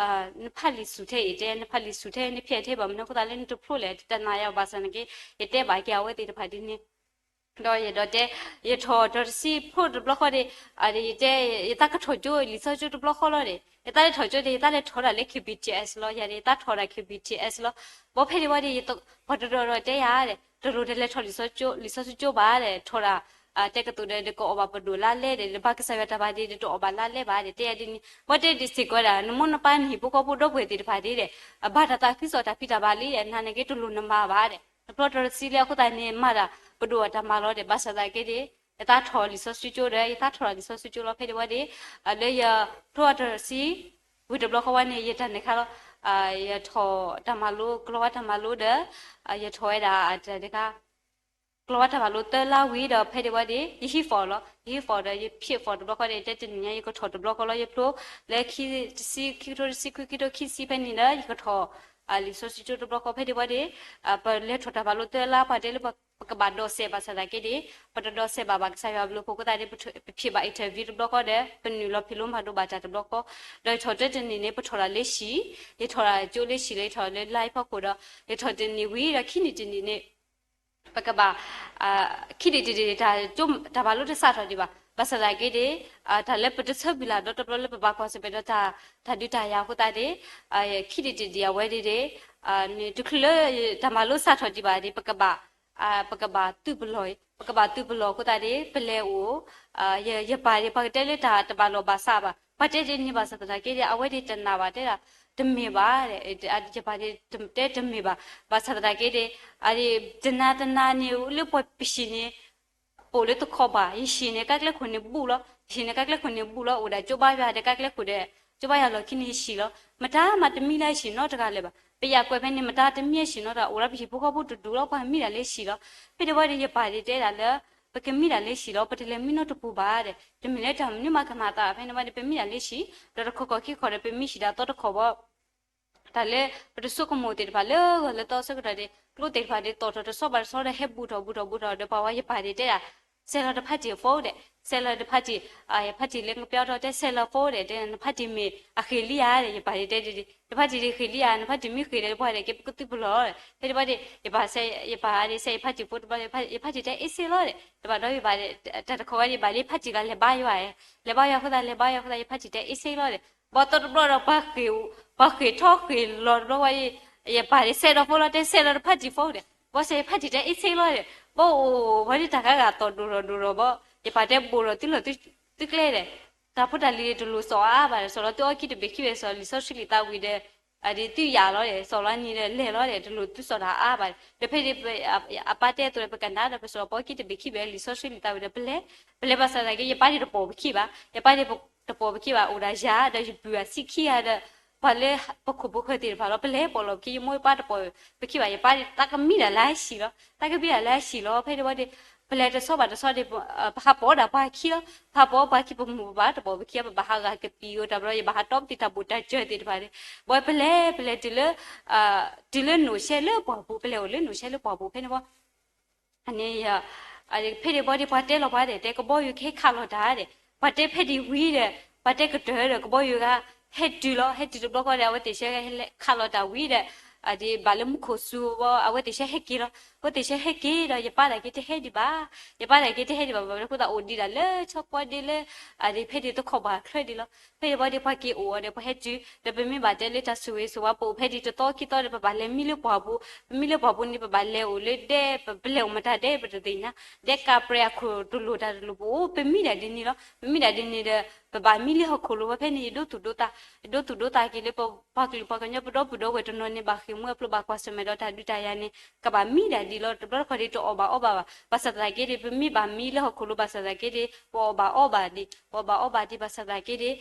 နဖးလံာ်ဆူၣ်ထဲအံၤတဲ နဖးလံာ်ဆူၣ်ထဲ နဖျဲးထဲဘၣ် မနုၤအဃိသတးလဲၣ် နတဖျိလဲၣ် တနာ်ယၤဘၣ်ဆၣ်သနာ်က့ ယတဲဘၣ်က့ၤအဝဲသ့ၣ်တဖၣ်ဒ်န့ၣ် ဒီးယအဲၣ်ဒိးတဲ ယထီၣ်တီၤတဆံဖျိတဘျီဃီဒီး ယတဲ ယသးကထီၣ်ကၠိ လံာ်စီဆှံကၠိတဘျီဃီလီၤဒီး ယသးလဲၤထီၣ်ကၠိဒီး ယသးလဲၤထီၣ်ဒၣ်လၢ KBTS လီၤ ယၤဒီး ယသးထီၣ်ဒၣ် KBTS လီၤ ဘၣ်ဖဲဒံးဝဲဒီး ပှၤတဒီးဒီးတဲယၤဒီး တလိၣ်တလဲၤထီၣ်လံာ်စီဆှံကၠိဘၣ်ဒီး ထီၣ်ဒၣ် တဲကသိးဒီး ဒီးကအီၣ်ဘၣ်ပဒိၣ်လါလဲဒီး ဘၣ်ကစၢ်ယွၤတၢ်ဘၣ်ဒံးဒီး တအီၣ်ဘၣ်လါလဲဘၣ်ဒီး တဲယၤဒ်န့ၣ် ဘၣ်တဲဒ်စ့ၢ်ကီးဝဲဒၣ် နမိၢ်နပၢ်နဟံၣ်ဖိဃီဖိဒီပုၢ်ဝဲၢ်သ့ၣ်တဖၣ်ဒ်ဒီး ဘၣ်တၢ်သးခုကစီၣ်တၢ်ဖံးတၢ်မၤလံဒီး နၤန့ၣ်က့တလိၣ်နမၤဘၣ်ဒီး နဖျိတီၤတဆံလၢအဃိသတးန့ၣ် မၤတၢ်ပဒိၣ်အတၢ်မၤလီၤဒီး ဘၣ်ဆၣ်သနာ်က့ဒီး ယသးထီၣ်လံာ်စီဆှံကၠိဒီး ယသးထီၣ်လံာ်စီဆှံကၠိလီၤ ဖဲဒံးဝဲဒီး လၢယဖျိတီၤတဆံ ဝံၤတဘျီဃီဝဲန့ၣ် ယတၢ်န့ၣ်ခါလီၤ ယထီၣ်တၢ်မၤလိ ကလီၤဝါတၢ်မၤလိဒီး ယထီၣ်ဝဲဒၣ်တၢ်တခါ ကလီၤဝါတၢ်မၤလိသၢလါဝံၤဒီး ဖဲဒံးဝဲဒီး ယဟံး form လီၤ ယဟံး form ဒီးယဖံး form တဘျီဃီဒီး တဲတနံၤညါ ယကထီၣ်တဘျီဃီလီၤ ယဖျိလၢခံတဆံ ခံကထိတဆံ ခွံခံကထိခံဆံဖဲန့ၣ်ဒီး ယကထီၣ် လံာ်စီဆှံကၠိတဘျီဃီ ဖဲဒံးဝဲဒီး ပလဲၤထီၣ်တၢ်မၤလိသၢလါ ပှၤတဲလၢပကဘၣ်ဒိးစဲးဘၣ်ဆၣ်သနာ်က့ဒီး ပတဒိးစဲးဘၣ် ဘၣ်ကစၢ်ယွၤအဘျုးအဖှိၣ်အဃိသတးဒီး ပဖံးဘၣ် interview တဘျီဃီဒီး ပနုာ်လီၤဖံးလိမၤဒိးဘၣ်တၢ်တဘျီဃီ ဒီးယထီၣ်တၢတနံၤန့ၣ် ပထီၣ်တၢ်လၢဟံၣ် ယထီၣ်တၢ်ကၠိလၢဟံၣ်လၢယထီၣ်လၢ line ဖီခိၣ်ဒီး ယထီၣ်တနံၤဝံၤဒီး ခံနံၤတနံၤန့ၣ် ပကဘၣ် ခံနံၤတနံၤန့ၣ် တၢ်မၤလိတစးထီၣ်ဒံးဘၣ် ဘၣ်ဆၣ်သနာ်က့ဒီး တၢ်လၢပတဆၢကွံာ်လၢ်ဒီတဘျီလၢပဘၣ်ကွၢ်ဆၢၣ်မဲာ်ဒီး တၢ်ဒုးတၢ်ယၤအဃိသတးဒီး ခံနံၤတနံၤအဝဲဒၣ်ဒီး တချုးလၢတၢ်မၤလိစးထီၣ်ဒံးဘၣ်ဒီး ပကဘၣ် ပကဘၣ်သုးပလီၢ် ပကဘၣ်သုးပလီၢ်အဃိသတးဒီး ပလဲၤအိၣ် ယပၢ်ဒီး ပှၤကတဲလၢတၢ်တဘၣ်လီၢ်ဘၣ်စးဘၣ် ပှၤတဲဒ်န့ၣ်ဘၣ်ဆၣ်သနာ်က့ဒီး အဝဲဒၣ်တနာ်ဘၣ်တဲဒၣ် တမ့ၢ်ဘၣ် ယပၢ်တဲတမ့ၢ်ဘၣ် ဘၣ်ဆၣ်သနာ်က့ဒီး တနၤတနၤန့ၣ် လၢပှၤပဟံၣ်န့ၣ် ပအိၣ်လၢတခီဘၣ် ယဟံၣ်န့ၣ် ကါကျဲခိၣ်န့ၣ်ဘူးလီၤ ယဟံၣ်န့ၣ် ကါကျဲခိၣ်န့ၣ်ဘူးလီၤ အိၣ်ဒၣ်ကၠိဘါယွၤဒီး ကါကျဲခိၣ်ဒီး ကၠိဘါယွၤလီၢ်ခံန့ၣ် ယဟံၣ်လီၤ မတၤမးတမံလၢယဟံၣ်နီတဂၤလၢၤဘၣ် ပယၢ်ကွဲးဖဲန့ၣ် မတၤတမံယဟံၣ်နီတဂၤ အိၣ်ဒီးပဟံၣ်ဖိဃီဖိတဒူၣ်လီၤ ပှၤမံဒၣ်လၢဟံၣ်လီၤ ဖဲဒံးဝဲဒီး ယပၢ်ဒၣ်တဲဒၣ်လၢ ပကမံဒၣ်လၢဟံၣ်လီၤ ပတလဲၤမံနီတပူၤဘၣ်ဒီး တမ့ၢ်လၢတၢ်မနုၤမၤကမၤသး ဖဲန့ၣ်ဝဲဒီး ပမံဒၣ်လၢဟံၣ် ဒီးတခီခီခံခီဒီး ပမံဟံၣ်ဒၣ်သီတခီဘၣ် တၢ်လၢပတဆိကမိၣ်သ့ၣ်တဖၣ်လၢဂီၤလၢသီဆၢကတီၢ်ဒီး ကျိသ့ၣ်တဖၣ်ဒီး သီၣ်ထီၣ်တဆီဘၣ်တဆီဒီး ဟဲဘူးထီၣ်ဘူးထီၣ်ဘူးထီၣ်ဒီး ပှၤဝဲယပၢ်ဒၣ်တဲဒၣ် ဆဲးလီၤတဖါတံၢ်အ phone ဒီး ဆဲးလီၤတဖါတံၢ်, ယဖါတံၢ်လၢကပျီထီၣ်တဲဆဲးလီၤ phone ဒီး တဲနဖါတံၢ်မ့ၢ်အဃ့ၢ်လံဧါဒီး ယပၢ်တဲ, နဖါတံၢ်တဃ့ၢ်လံဧါ, နဖါတံၢ်မ့ၢ်ဃ့ၢ်ဒီး ပှၤဒီး ကဲပကသူၣ်ပလီၢ်လီၤဒီး ဖဲန့ၣ်ဘၣ်ဒီး ယပၢ် ယပၢ်ဒီး ဆဲးယဖါတံၢ်ဖိတဘျီ ယဖါတံၢ်တဲအ့ၣ်စ့လီၤဒီး တဘၣ်ဒီးယပၢ်ဒီး တၢ်တခီဝဲဒီး ယဘၣ်လၢယဖါတံၢ်ဂၤလဲၤဘါယွၤ, လဲၤဘါယွၤအဃိသတး လဲၤဘါယွၤအဃိသတး ယဖါတံၢ်တဲအ့ၣ်စ့လီၤဒီး ဘၣ်သီတဘျီဒီး ပှၤဃ့ၢ်ထီၣ်ဃ့ၢ်လီၤတဘျီဝဲ, ယပၢ်ဒီးဆဲးဒီး phone လီၤ တဲဆဲးလီၤတဖါတံၢ် phone ဒီး ဘၣ်ဆဲးယဖါတံၢ်တဲအ့ၣ်စ့လီၤဒီး ဘၣ်အိၣ်ဝဲဒၣ်တၢ်ဂၤဂၤသီၣ်ဒိၣ်ထီၣ်ဒိၣ်ထီၣ်ဘၣ်, ယပၢ်တဲဘိၣ်ဒီးသုလီၢ်သုကျဲဒီး တၢ်ဖိတၢ်လံၤတလိၣ်စီၣ်အါအါဘၣ်ဒီး စီၣ်လီၤသုအီၣ်ကံၣ်တဘ့ၣ်ခံဘ့ၣ် စီၣ်လံာ်စီဆှံလံာ်သးဝံၤဒီး ဒ်သုယာ်လီၤဒီး စီၣ်လီၤနံၤဒီးလဲၤလီၤဒီး တလိၣ်သုစီၣ်တၢ်အါဘၣ်ဒီး ဖဲဒ် အပၢ်တဲအသိးဒီး ပကနၣ်ဒီး ပစီၣ်လီၤပအီၣ်ကံၣ်တဘ့ၣ်ခံဘ့ၣ် လံာ်စီဆှံလံာ်သးဝံၤဒီး ပလဲၤ, ပလဲၤဘၣ်ဆၣ်သနာ်က့ ယပၢ်ဒ်တပိာ်ပခံဘၣ်, ယပၢ်ဒ်တပိာ်ပခံဘၣ် အိၣ်ဒီးယၤဒီးယပုၢ်အဆံးခံဂၤဒီး ပှၤလၢပခိၣ်ပဃၢၤသ့ၣ်တဖၣ်လီၤ ပလဲၤပိာ်လီၤပခံ ယမိၢ်ယပၢ်တပိာ်ပခံဘၣ် ယပၢ်ဒ်တၢ်ကမံဒၣ်လၢဟံၣ်လီၤ တၢ်ကမံဒၣ်လၢဟံၣ်လီၤ ဖဲန့ၣ်ဝံၤဒီး ပလဲၤတဆီဘၣ်တဆီဒီး ပဟးပိာ်ဒၣ်ပှၤခံလီၤ ပဟးပိာ်ပှၤခံ ပမိၢ်ပပၢ်တပိာ်ပခံ ပဘၣ်ဟးဂၤကပံာ်အီၤတၢ်ဘျီ ယဘၣ်ဟးတီပသံၣ်တၢ်ဘူၣ်တၢ်စၢၤသ့ၣ်တဖၣ်န့ၣ် ဘၣ်ပလဲၤ ပလဲၤတုၤလၢ တုၤလၢနိၣ်ရှဲလၢပှၢ်ပူၤ ပလဲၤအိၣ်လၢနိၣ်ရှဲလၢပှၢ်ပူၤ ဖဲန့ၣ်ဝံၤ အန့ၣ် ဖဲန့ၣ်ဘၣ်ဒီး ပှၤတဲလီၤပှၤဒီး တဲကဘီယူၤကဟဲခးလီၤတၢ်ဒီး ပှၤတဲဖဲဒ်ဝံၤဒီး ပှၤတဲကတၢၢ်ဒီး ကဘီယူၤဂၤ ဟဲတုၤလီၤ ဟဲတုၤတဘျီဃီဒီး အဝဲသ့ၣ်ဆၢဟဲခးလီၤတၢ်ဝံၤဒီး ဒ်ဘၣ်လၢမူခိၣ်စူၤဘၣ် အဝဲသ့ၣ်ဆၢဟဲက့ၤလီၤ အဝဲသ့ၣ်ဆၢဟဲက့ၤဒီး ယပၢ်ဒၣ်က့ၤတဟဲဒံးဘၣ် ယပၢ်ဒၣ်က့ၤတဟဲဒံးဘၣ် ဘၣ်မနုၤအဃိသတးအိၣ်ဒံးဒၣ်လၢဆီကွီဒ့လၢ ဒ်ဖဲဒ်သခီၣ်ဘၣ်ချၢဒံးလီၤ ဖဲန့ၣ်ဘၣ်ဒီး ပှၤက့ၤအိၣ်အီၤဒီး ပှၤဟဲတုၤ ဒီးပမ့ၢ်ဘၣ်တဲလၢတၢ်ဆိၣ်ဂ့ၤဆိၣ်ဝါ ပအိၣ်ဖဲဒ်တသီခံသီဒီး ပဘၣ်လဲၤမံလၢပှၢ်ပူၤ ပမံလၢပှၢ်ပူၤန့ၣ် ပဘၣ်လဲၤအိၣ်လၢဒဲ ပလဲၤအိၣ်မတၤဒဲ ပတသ့ၣ်ညါ ဒဲကးပြဲးအခိၣ်တလိၣ်တၢ်တလိၣ် ပအိၣ် ပမံဒၣ်ဒ်န့ၣ်လီၤ ပမံဒၣ်ဒ်န့ၣ်ဒီး ပဘၣ်မံလၢဟီၣ်ခိၣ်လိၤ ပှၤဖဲန့ၣ် ယဒိသူၣ်ဒိသး ယဒိသူၣ်ဒိသးက့ၤလၢပပှၤကလုာ်ပှၤကညီ ပဒီပုၢ်ဒီဝဲၢ်တနီၤန့ၣ် ဘၣ်ဃ့ၢ်မှံဟးဖျိး ဘၣ်ကွၢ်ဆၢၣ်မဲာ်ဒီးတၢ်ဒုးတၢ်ယၤန့ၣ် ကဘၣ်မံဒၣ်ဒ်လီၤ တဘျီတခီၣ်ဒ်တအီၣ်ဘၣ်အီဘၣ်ဘၣ် ဘၣ်ဆၣ်သနာ်က့ဒီး ပမ့ၢ်ဘၣ်မံလၢဟီၣ်ခိၣ်လိၤ ဘၣ်ဆၣ်သနာ်က့ဒီး ပအီၣ်ဘၣ်အီဘၣ်ဒံး ပအီၣ်ဘၣ်အီဘၣ်ဒံး ဘၣ်ဆၣ်သနာ်က့ဒီး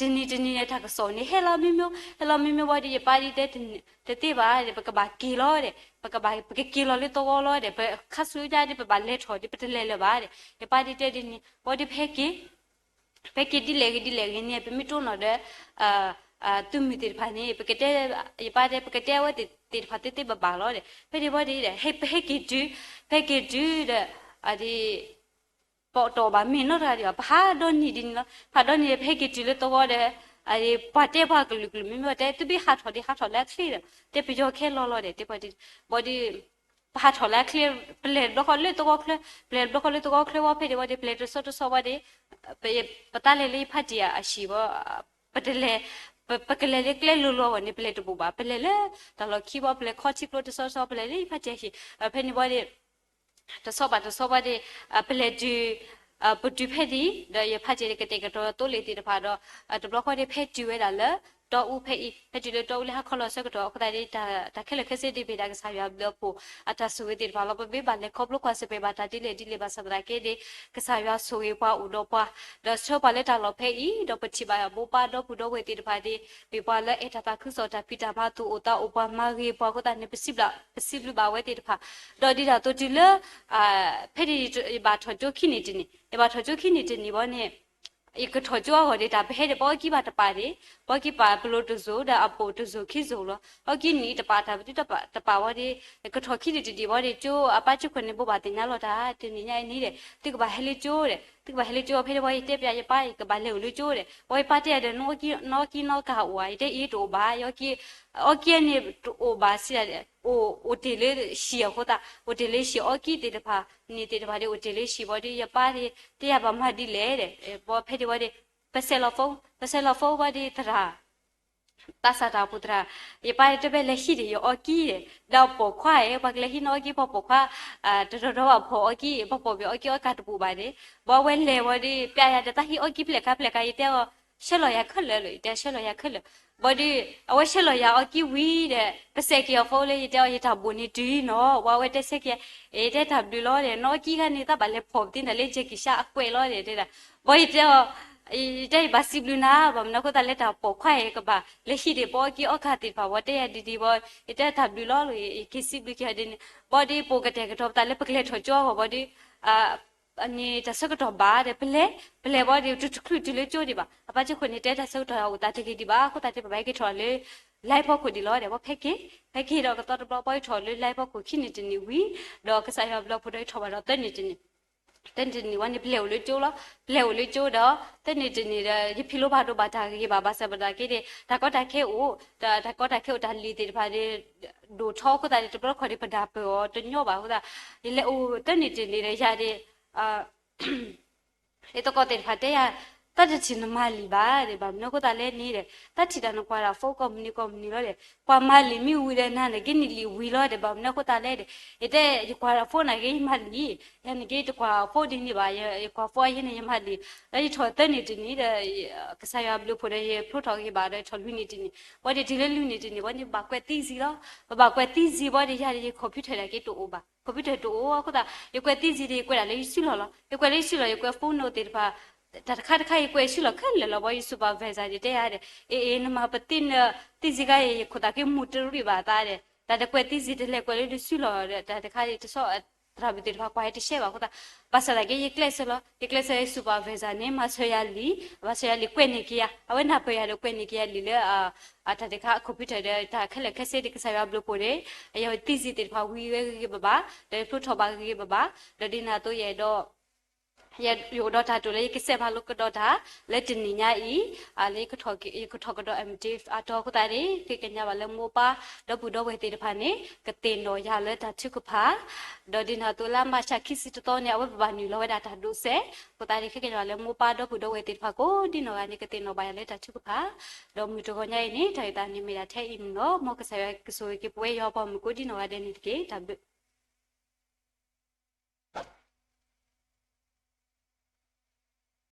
တနံၤတနံၤန့ၣ် တၢ်ကစီၣ်န့ၣ် ဟဲလီၤမ့ၢ်မ့ၢ် ဟဲလီၤမ့ၢ်မ့ၢ်ဝံၤဒီး ယပၢ်ဒ်တဲ တသ့ဘၣ်ဒီး ပကဘၣ်က့ၤလီၤဒီး ပကဘၣ် ပကက့ၤလီၤလၢသဝီလီၤဒီး ပခါဆူညါဒီး ပဘၣ်လဲၤထီၣ်ဒီး ပတလဲၤလၢၤဘၣ်ဒီး ယပၢ်ဒ်တဲဒ်န့ၣ် ဝံၤဒီး ပဟဲက့ၤ ပဟဲက့ၤဒ်လဲၣ်ဂ့ၤဒ်လဲၣ်ဂ့ၤန့ၣ် ပမ့ၢ်တိၢ်နီၣ်ဒီး သုးမုၢ်သ့ၣ်တဖၣ်န့ၣ် ပကတဲ ယပၢ်တဲ ပကတဲအဝဲသ့ၣ်တဖၣ်သ့သ့ဘၣ်ဘၣ်လီၤဒီး ဖဲန့ၣ်ဝံၤဒီး ပဟဲက့ၤတုၤ ပဟဲက့ၤတုၤဒီး ဒ် ပတအီၣ်ဘၣ်မ့ၤနီတဂၤဒံးဘၣ် ပဟးဒီနံၤဒ်န့ၣ်လီၤ ဟးဒီနံၤဒီး ပဟဲက့ၤတုၤလၢသဝီဒီး ပှၤတဲပှၤကလုာ်ကလုာ် မ့မ့ၢ်တဲ သုမ့ၢ်ဟးထီၣ်ဒံး ဟးထီၣ်လၢအချ့ဒီး တဲပယီၤခဲလီၤလီၤဒီး တဲပှၤဒ် ဘၣ်ဒီး ပဟးထီၣ်လၢအချ့ ပလဲၤတဘျီဃီလၢသဝီချၢ ပလဲၤတဘျီဃီလၢသဝီချၢဝံၤ ဖဲန့ၣ်ဝံၤဒီး ပလဲၤတဆီတဆီဝံၤဒီး ပတၢ်လဲၤလၢယဖါတံၢ်အဟံၣ်ဘၣ် ပတလဲၤ ပ ပကလဲၤလၢကျဲလိၤလိၤအဂီၢ်န့ၣ် ပလဲၤတဘူးဘၣ် ပလဲၤလၢတၢ်လီၢ်ခံဘၣ် ပလဲၤခီထံကျိတဆီတဆီ ပလဲၤလၢယဖါတံၢ်အဟံၣ် ဖဲန့ၣ်ဝံၤဒီး တဆီဘၣ်တဆီဘၣ်ဒီး ပလဲၤတုၤ ပတုၤဖဲဒ် ဒီးယဖါတံၢ်ကတဲာ်ကတီၤသိလ့ၣ်သ့ၣ်တဖၣ်ဒီး တဘျီဃီဒီး ဖဲတုၤဝဲဒၣ်လၢ တီအူဖဲအံၤ ဖဲတုၤလၢတီအူလၢဟါခီလီၤဆၢကတီၢ် အဃိသတးဒီး တၢ်ခဲလၢာ်ခဲဆ့ဒ်မ့ၢ်ဒၣ်ကစၢ်ယွၤဘျုးအဖှိၣ် အတၢ်ဆိၣ်ဂ့ၤသ့ၣ်တဖၣ်လီၤ ပမ့ၢ်ဘၣ်လဲၤခီဖျိကွၢ်ဆၢၣ်မဲာ်ဘၣ်တၢ်ဒ်လဲၣ်ဒ်လဲၣ်ဘၣ်ဆၣ်သနာ်က့ဒီး ကစၢ်ယွၤဆိၣ်ဂ့ၤပှၤအိၣ်ဒီးပှၤ ဒီးဆှၢပှၤလၢတၢ်လီၢ်ဖဲအံၤ ဒီးပထံၣ်ဘၣ်ဘိးဘၣ်ဒီပုၢ်ဒီဝဲၢ်သ့ၣ်တဖၣ်ဒီး မ့ၢ်ပှၤလၢအဲၣ်တၢ်သးခုကစီၣ်တၢ်ဖံးတၢ်မၤသူၣ်အိၣ်သးအိၣ်ပှၤမၤဂ့ၤပှၤအဃိသတးန့ၣ် ပစံးဘျုး ပစံးဘျုးဘၣ်ဝဲသ့ၣ်တဖၣ် ဒီးဒ်တၢ်သိးတုၤလၢ ဖဲန့ၣ်ယဘၣ်ထီၣ်ကၠိခံနံၣ်တနံၣ် ယဘၣ်ထီၣ်ကၠိခံနံၣ်တနံၣ်ဘၣ်န့ၣ် ယကထီၣ်ကၠိအဂီၢ်ဒီး တၢ်ပဟဲဒီးပအီၣ်ကံၣ်ဘၣ်တပာ်န့ၣ် ပအီၣ်ကံၣ်ပာ်ပလိၤတစိၤဒီးအပိာ်တစိၤခံစိၤလီၤ အီၣ်ကံၣ်နံၣ်တပာ်တၢ်ပတုာ်တပာ်ဝံၤဒီး ကထီၣ်ခံနံၣ်တနံၣ်ဘၣ်ဒီး ကၠိအပၢ်ကၠိခိၣ်န့ၣ် ဘိးဘၣ်သ့ၣ်ညါလီၤတၢ် တနံၤညါအံၤန့ၣ်ဒီး သုကဘၣ်ဟဲလၢကၠိဒီး သုကဘၣ်ဟဲလၢကၠိ ဖဲန့ၣ်ဝံၤ ယတဲပျးယပၢ် ယကဘၣ်လဲၤအိၣ်လၢကၠိဒီး ဝံၤယပၢ်တဲယၤဒီး နအီၣ်ကံၣ်နီၣ်ကံၣ်နီၣ်ကါအိၣ်ဧါ ယတဲအံၤတအိၣ်ဘၣ် အီၣ်ကံၣ် အီၣ်ကံၣ်န့ၣ်တအိၣ်ဘၣ်စံး အိၣ် အိၣ်တ့ၢ်လၢဟံၣ်အဃိသတး အိၣ်တ့ၢ်လၢဟံၣ်အီၣ်ကံၣ်သ့ၣ်တဖၣ် န့ၣ်သ့ၣ်တဖၣ်ဒီး အိၣ်တ့ၢ်လၢဟံၣ်ဘၣ်ဒီး ယပၢ်ဒီး တဲယၤဘၣ်မၤဒ်လဲၣ်ဒီး ဘၣ်ဖဲန့ၣ်ဝံၤဒီး ပဆဲးလီၤ phone ပဆဲးလီၤ phone ဘၣ်ဒီးသရၣ် သးစၢ်တၢ်အိၣ်ဖှိၣ်သရၣ် ယပၢ်တဲဘၣ်လဲၤဟံၣ်ဒီး ယအီၣ်ကံၣ်ဒီး ဒီးပိာ်ခွါဧၢ ပှၤကလဲၤဟံၣ်နီၣ်အီၣ်ကံၣ် ပှၤပိာ်ခွါ တရီဒီးဘၣ်ဖိးအီၣ်ကံၣ် ပှၤပိာ်ဘၣ်အီၣ်ကံၣ်အီၣ်ကါတဘူးဘၣ်ဒီး ဘၣ်ဝဲလဲၤဝံၤဒီး ပျးယၤဒီးတၢ်ဟံၣ်အီၣ်ကံၣ်ဖျဲၣ်ခါဖျဲၣ်ခါ ယတဲအီၤ ဆှၢလီၤယၤခဲလၢာ်လီၤ ယတဲဆှၢလီၤယၤခဲလၢာ် ဘၣ်ဒီး အဝဲဆှၢလီၤယၤအီၣ်ကံၣ်ဝံၤဒီး ပစဲးက့ၤအီၤ phone လၢယတဲအီၤ ယတၢ်ဘိၣ်န့ၣ်တုၤနီၤ ဝံၤအဝဲတဲဆၢက့ၤ ယတဲတၢ်ဘျုးလီၤဒီး နီၣ်အီၣ်ကံၣ်ခါန့ၣ် သးဘၣ်လဲၤဖိးပသ့ၣ်နၤလၢ Jackie Chan အကွဲးလီၤဒီး တဲဒၣ် ဘၣ်ယတဲအီၤ ယတဲယဘၣ်စံးဘျုးနၤ ဘၣ်မနုၤအဃိသတးလၢတၢ်ပိာ်ခွါအံၤကဘၣ် လဲၤဟံၣ်ဒီးပအီၣ်ကံၣ်အီၣ်ကါသ့ၣ်တဖၣ် ဘၣ်တဲယၤဒ်ဒ်ဘၣ် ယတဲတၢ်ဘျုးလီၤလီၤ ယက့ၤစံးဘျုးက့ၤအီၤဒ်န့ၣ် ဘၣ်ဒီးပိာ်ကတဲာ်ကတီၤပသးလၢပကလဲၤထီၣ်ကၠိအဂီၢ် ဘၣ်ဒီး န့ၣ်တၢ်ဆၢကတီၢ်ဘၣ်ဒီး ပလဲၤ ပလဲၤဘၣ်ဒီး တချုးတုၤလၢကၠိဒံးဘၣ် အပၢ်ကၠိခိၣ်န့ၣ် တဲတၢ်ဆၢကတီၢ်အိၣ်သးတဂ့ၤဒံးဘၣ် အဃိသတးတဲ ပဘၣ်ဟဲက့ၤထီၣ်လၢ line ဖီခိၣ်ဒံးလီၤဒီး ဘၣ်ဖဲက့ၤ ဖဲက့ၤဒီးကသီတဘျီ ပှၤဟဲထီၣ်လၢ line ဖီခိၣ်ခံနံၣ်တနံၣ်ဝံၤ ဒီးကစၢ်ယွၤဘျုးအဖှိၣ်ဒီး ဟဲထီၣ်ဘၣ်ဒီးသၢနံၣ်တနံၣ် သၢနံၤတနံၤဝဲန့ၣ် ပလဲၤအိၣ်လၢကၠိလီၤ. ပလဲၤအိၣ်လၢကၠိဒီး သၢနံၤတနံၤဒီး ယဖံးလိဖးဒိၣ်ဘၣ်တၢ်ဂ့ၤဘၣ်, ဘၣ်ဆၣ်သနာ်က့ဒီး တၢ်ကီတၢ်ခဲအိၣ်, တၢ်ကီတၢ်ခဲအိၣ် တၢ်လံၤသ့ၣ်တဖၣ်န့ၣ် ဒိၣ်ထီအဃိသတးန့ၣ် တဘျီတခီၣ်န့ၣ် ပဒၢ်ပၢၢ်အီၤတညီဘၣ်အဃိသတး ယလဲၤအိၣ်သၢနံၤတနံၤဒီး ယၤဒီး ယသကိးသ့ၣ်တဖၣ်တဲယၤ, တၢ်တထံၣ်နမၤလံာ်ဘၣ်ဒီး ဘၣ်မနုၤအဃိသတးလဲၣ်န့ၣ်ဒီး တၢ်ထံၣ်တၢ်နကွၢ်တၢ် phone ကိးမုၢ်နံၤကိးမုၢ်နံၤလီၤဒီး ကွၢ်မၤလံာ်မ့ၢ်ဝံၤဒီး နၤန့ၣ်က့နလံာ်ဝံၤလီၤဒီး ဘၣ်မနုၤအဃိသတးလဲၣ်ဒီး ယတဲ ယကွၢ်တၢ် phone န့ၣ်က့ယမၤလံာ်, ယၤန့ၣ်က့တကွၢ် phone ဒ်န့ၣ်ဘၣ်, ယကွၢ် phone ယဲန့ၣ် ယမၤလံာ်, ဒီးယထီၣ်သၢနံၤတနံၤဒီး ကစၢ်ယွၤဘျုးဖှိၣ်ဒီး ယဖျိထီၣ်ဂ့ၤဘၣ်ဒီး ယထီၣ်လွံၢ်နံၤတနံၤ, ဝဲဒၣ်တုၤလၢလွံၢ်နံၤတနံၤ ဝဲန့ၣ်ဘၣ်ကွဲးသံစ့လီၤ. ပဘၣ်ကွဲးသံစ့ဘၣ်ဒီး ယၤဒီး ယ computer ဒၣ်က့တအိၣ်ဘၣ်, computer တအိၣ်အဃိသတး ယကွဲးသံစ့ဒီး ယကွဲးဒၣ်လၢယစုလီၢ်လီၤ. ယကွဲးလၢယစုလီၢ် ယကွဲး phone န့ၣ်သ့ၣ်တဖၣ် တၢ်တခါတခါ ယကွဲးယစုလီၢ်ခဲလၢာ်လီၤ. ဘၣ်ယ supervisor ဒၣ်တဲယၤဒီး အ့ အ့ နမၤပသံန သံစ့ခါအံၤ ယခိၣ်သးက့မူၤတရံးဘၣ်သးဒီး တၢ်တကွဲးသံစ့တလဲၤကွဲးလၢနစုလီၢ်ဒီး တၢ်တခါအံၤတဆီ သရၣ်မုၣ်သ့ၣ်တဖၣ်ကွၢ်ဟဲတရှဲဘၣ်အဃိသတး ဘၣ်ဆၣ်သနာ်က့ ယကျဲးစၢးလီၤ. ယကျဲးစၢး ယ supervisor န့ၣ် မၤစၢၤယၤလံ, မၤစၢၤယၤလံ ကွဲးန့ၢ်က့ၤယၤ, အဝဲနၢ်ပၢၢ်ယၤဒီး ကွဲးန့ၢ်က့ၤယၤလံာ်လၢ တၢ်တခါ computer ဒီး တၢ်ခဲလၢာ်ခဲဆ့ဒီး ကစၢ်ယွၤဘျုးဖှိၣ်န့ၣ် ယသံစ့သ့ၣ်တဖၣ်ဝံၤဝဲဂ့ၤဂ့ၤဘၣ်ဘၣ်, ဒီးယဖျိထီၣ်ဘၣ်ဂ့ၤဂ့ၤဘၣ်ဘၣ်, ဒီးဒ်န့ၣ်အသိးယအဲၣ်ဒိး ယအိၣ်ဒီးတၢ်တိာ်လၢယကစဲးမၤလိကဒီးတၢ် လၢတနံၤညါအံၤ, လၢယကထီၣ်ကဒီး MDiv အတီၤအဃိသတးန့ၣ် ဃ့ကညးဘၣ်လၢမိၢ်ပၢ်ဒီပုၢ်ဒီဝဲၢ်သ့ၣ်တဖၣ်န့ၣ် ကသ့ၣ်နီၣ်ယၤလၢတၢ်ထုကဖၣ်, ဒီးဒ်န့ၣ်အသိးလါမၢ်ၡးခံဆံတသီန့ၣ် အဝဲပဘၣ်နုာ်လီၤဝဲဒၣ်တၢ်ဒိးစဲး, အဃိသတးန့ၣ် ဃ့ကညးဘၣ်လၢမိၢ်ပၢ်ဒီပုၢ်ဒီဝဲၢ်သ့ၣ်တဖၣ်ကိးဒ်နီၢ်ဂၤန့ၣ် ကသ့ၣ်နီၣ်ဘၣ်ယၤလၢတၢ်ထုကဖၣ်, ဒီးမုၢ်တဂီၤညါအံၤန့ၣ် တၢ်ဂ့ၢ်သးန့ၣ်မ့ၢ်ဒၣ်ထဲအံၤန့ၣ်လီၤ. မ်ကစၢ်ယွၤကဆိၣ်ဂ့ၤက့ၤပဝဲယွၤပှၤမုၣ်ကိးဒ်နီၢ်ဂၤဒဲးန့ၣ်တက့ၢ်. တၢ်ဘျုး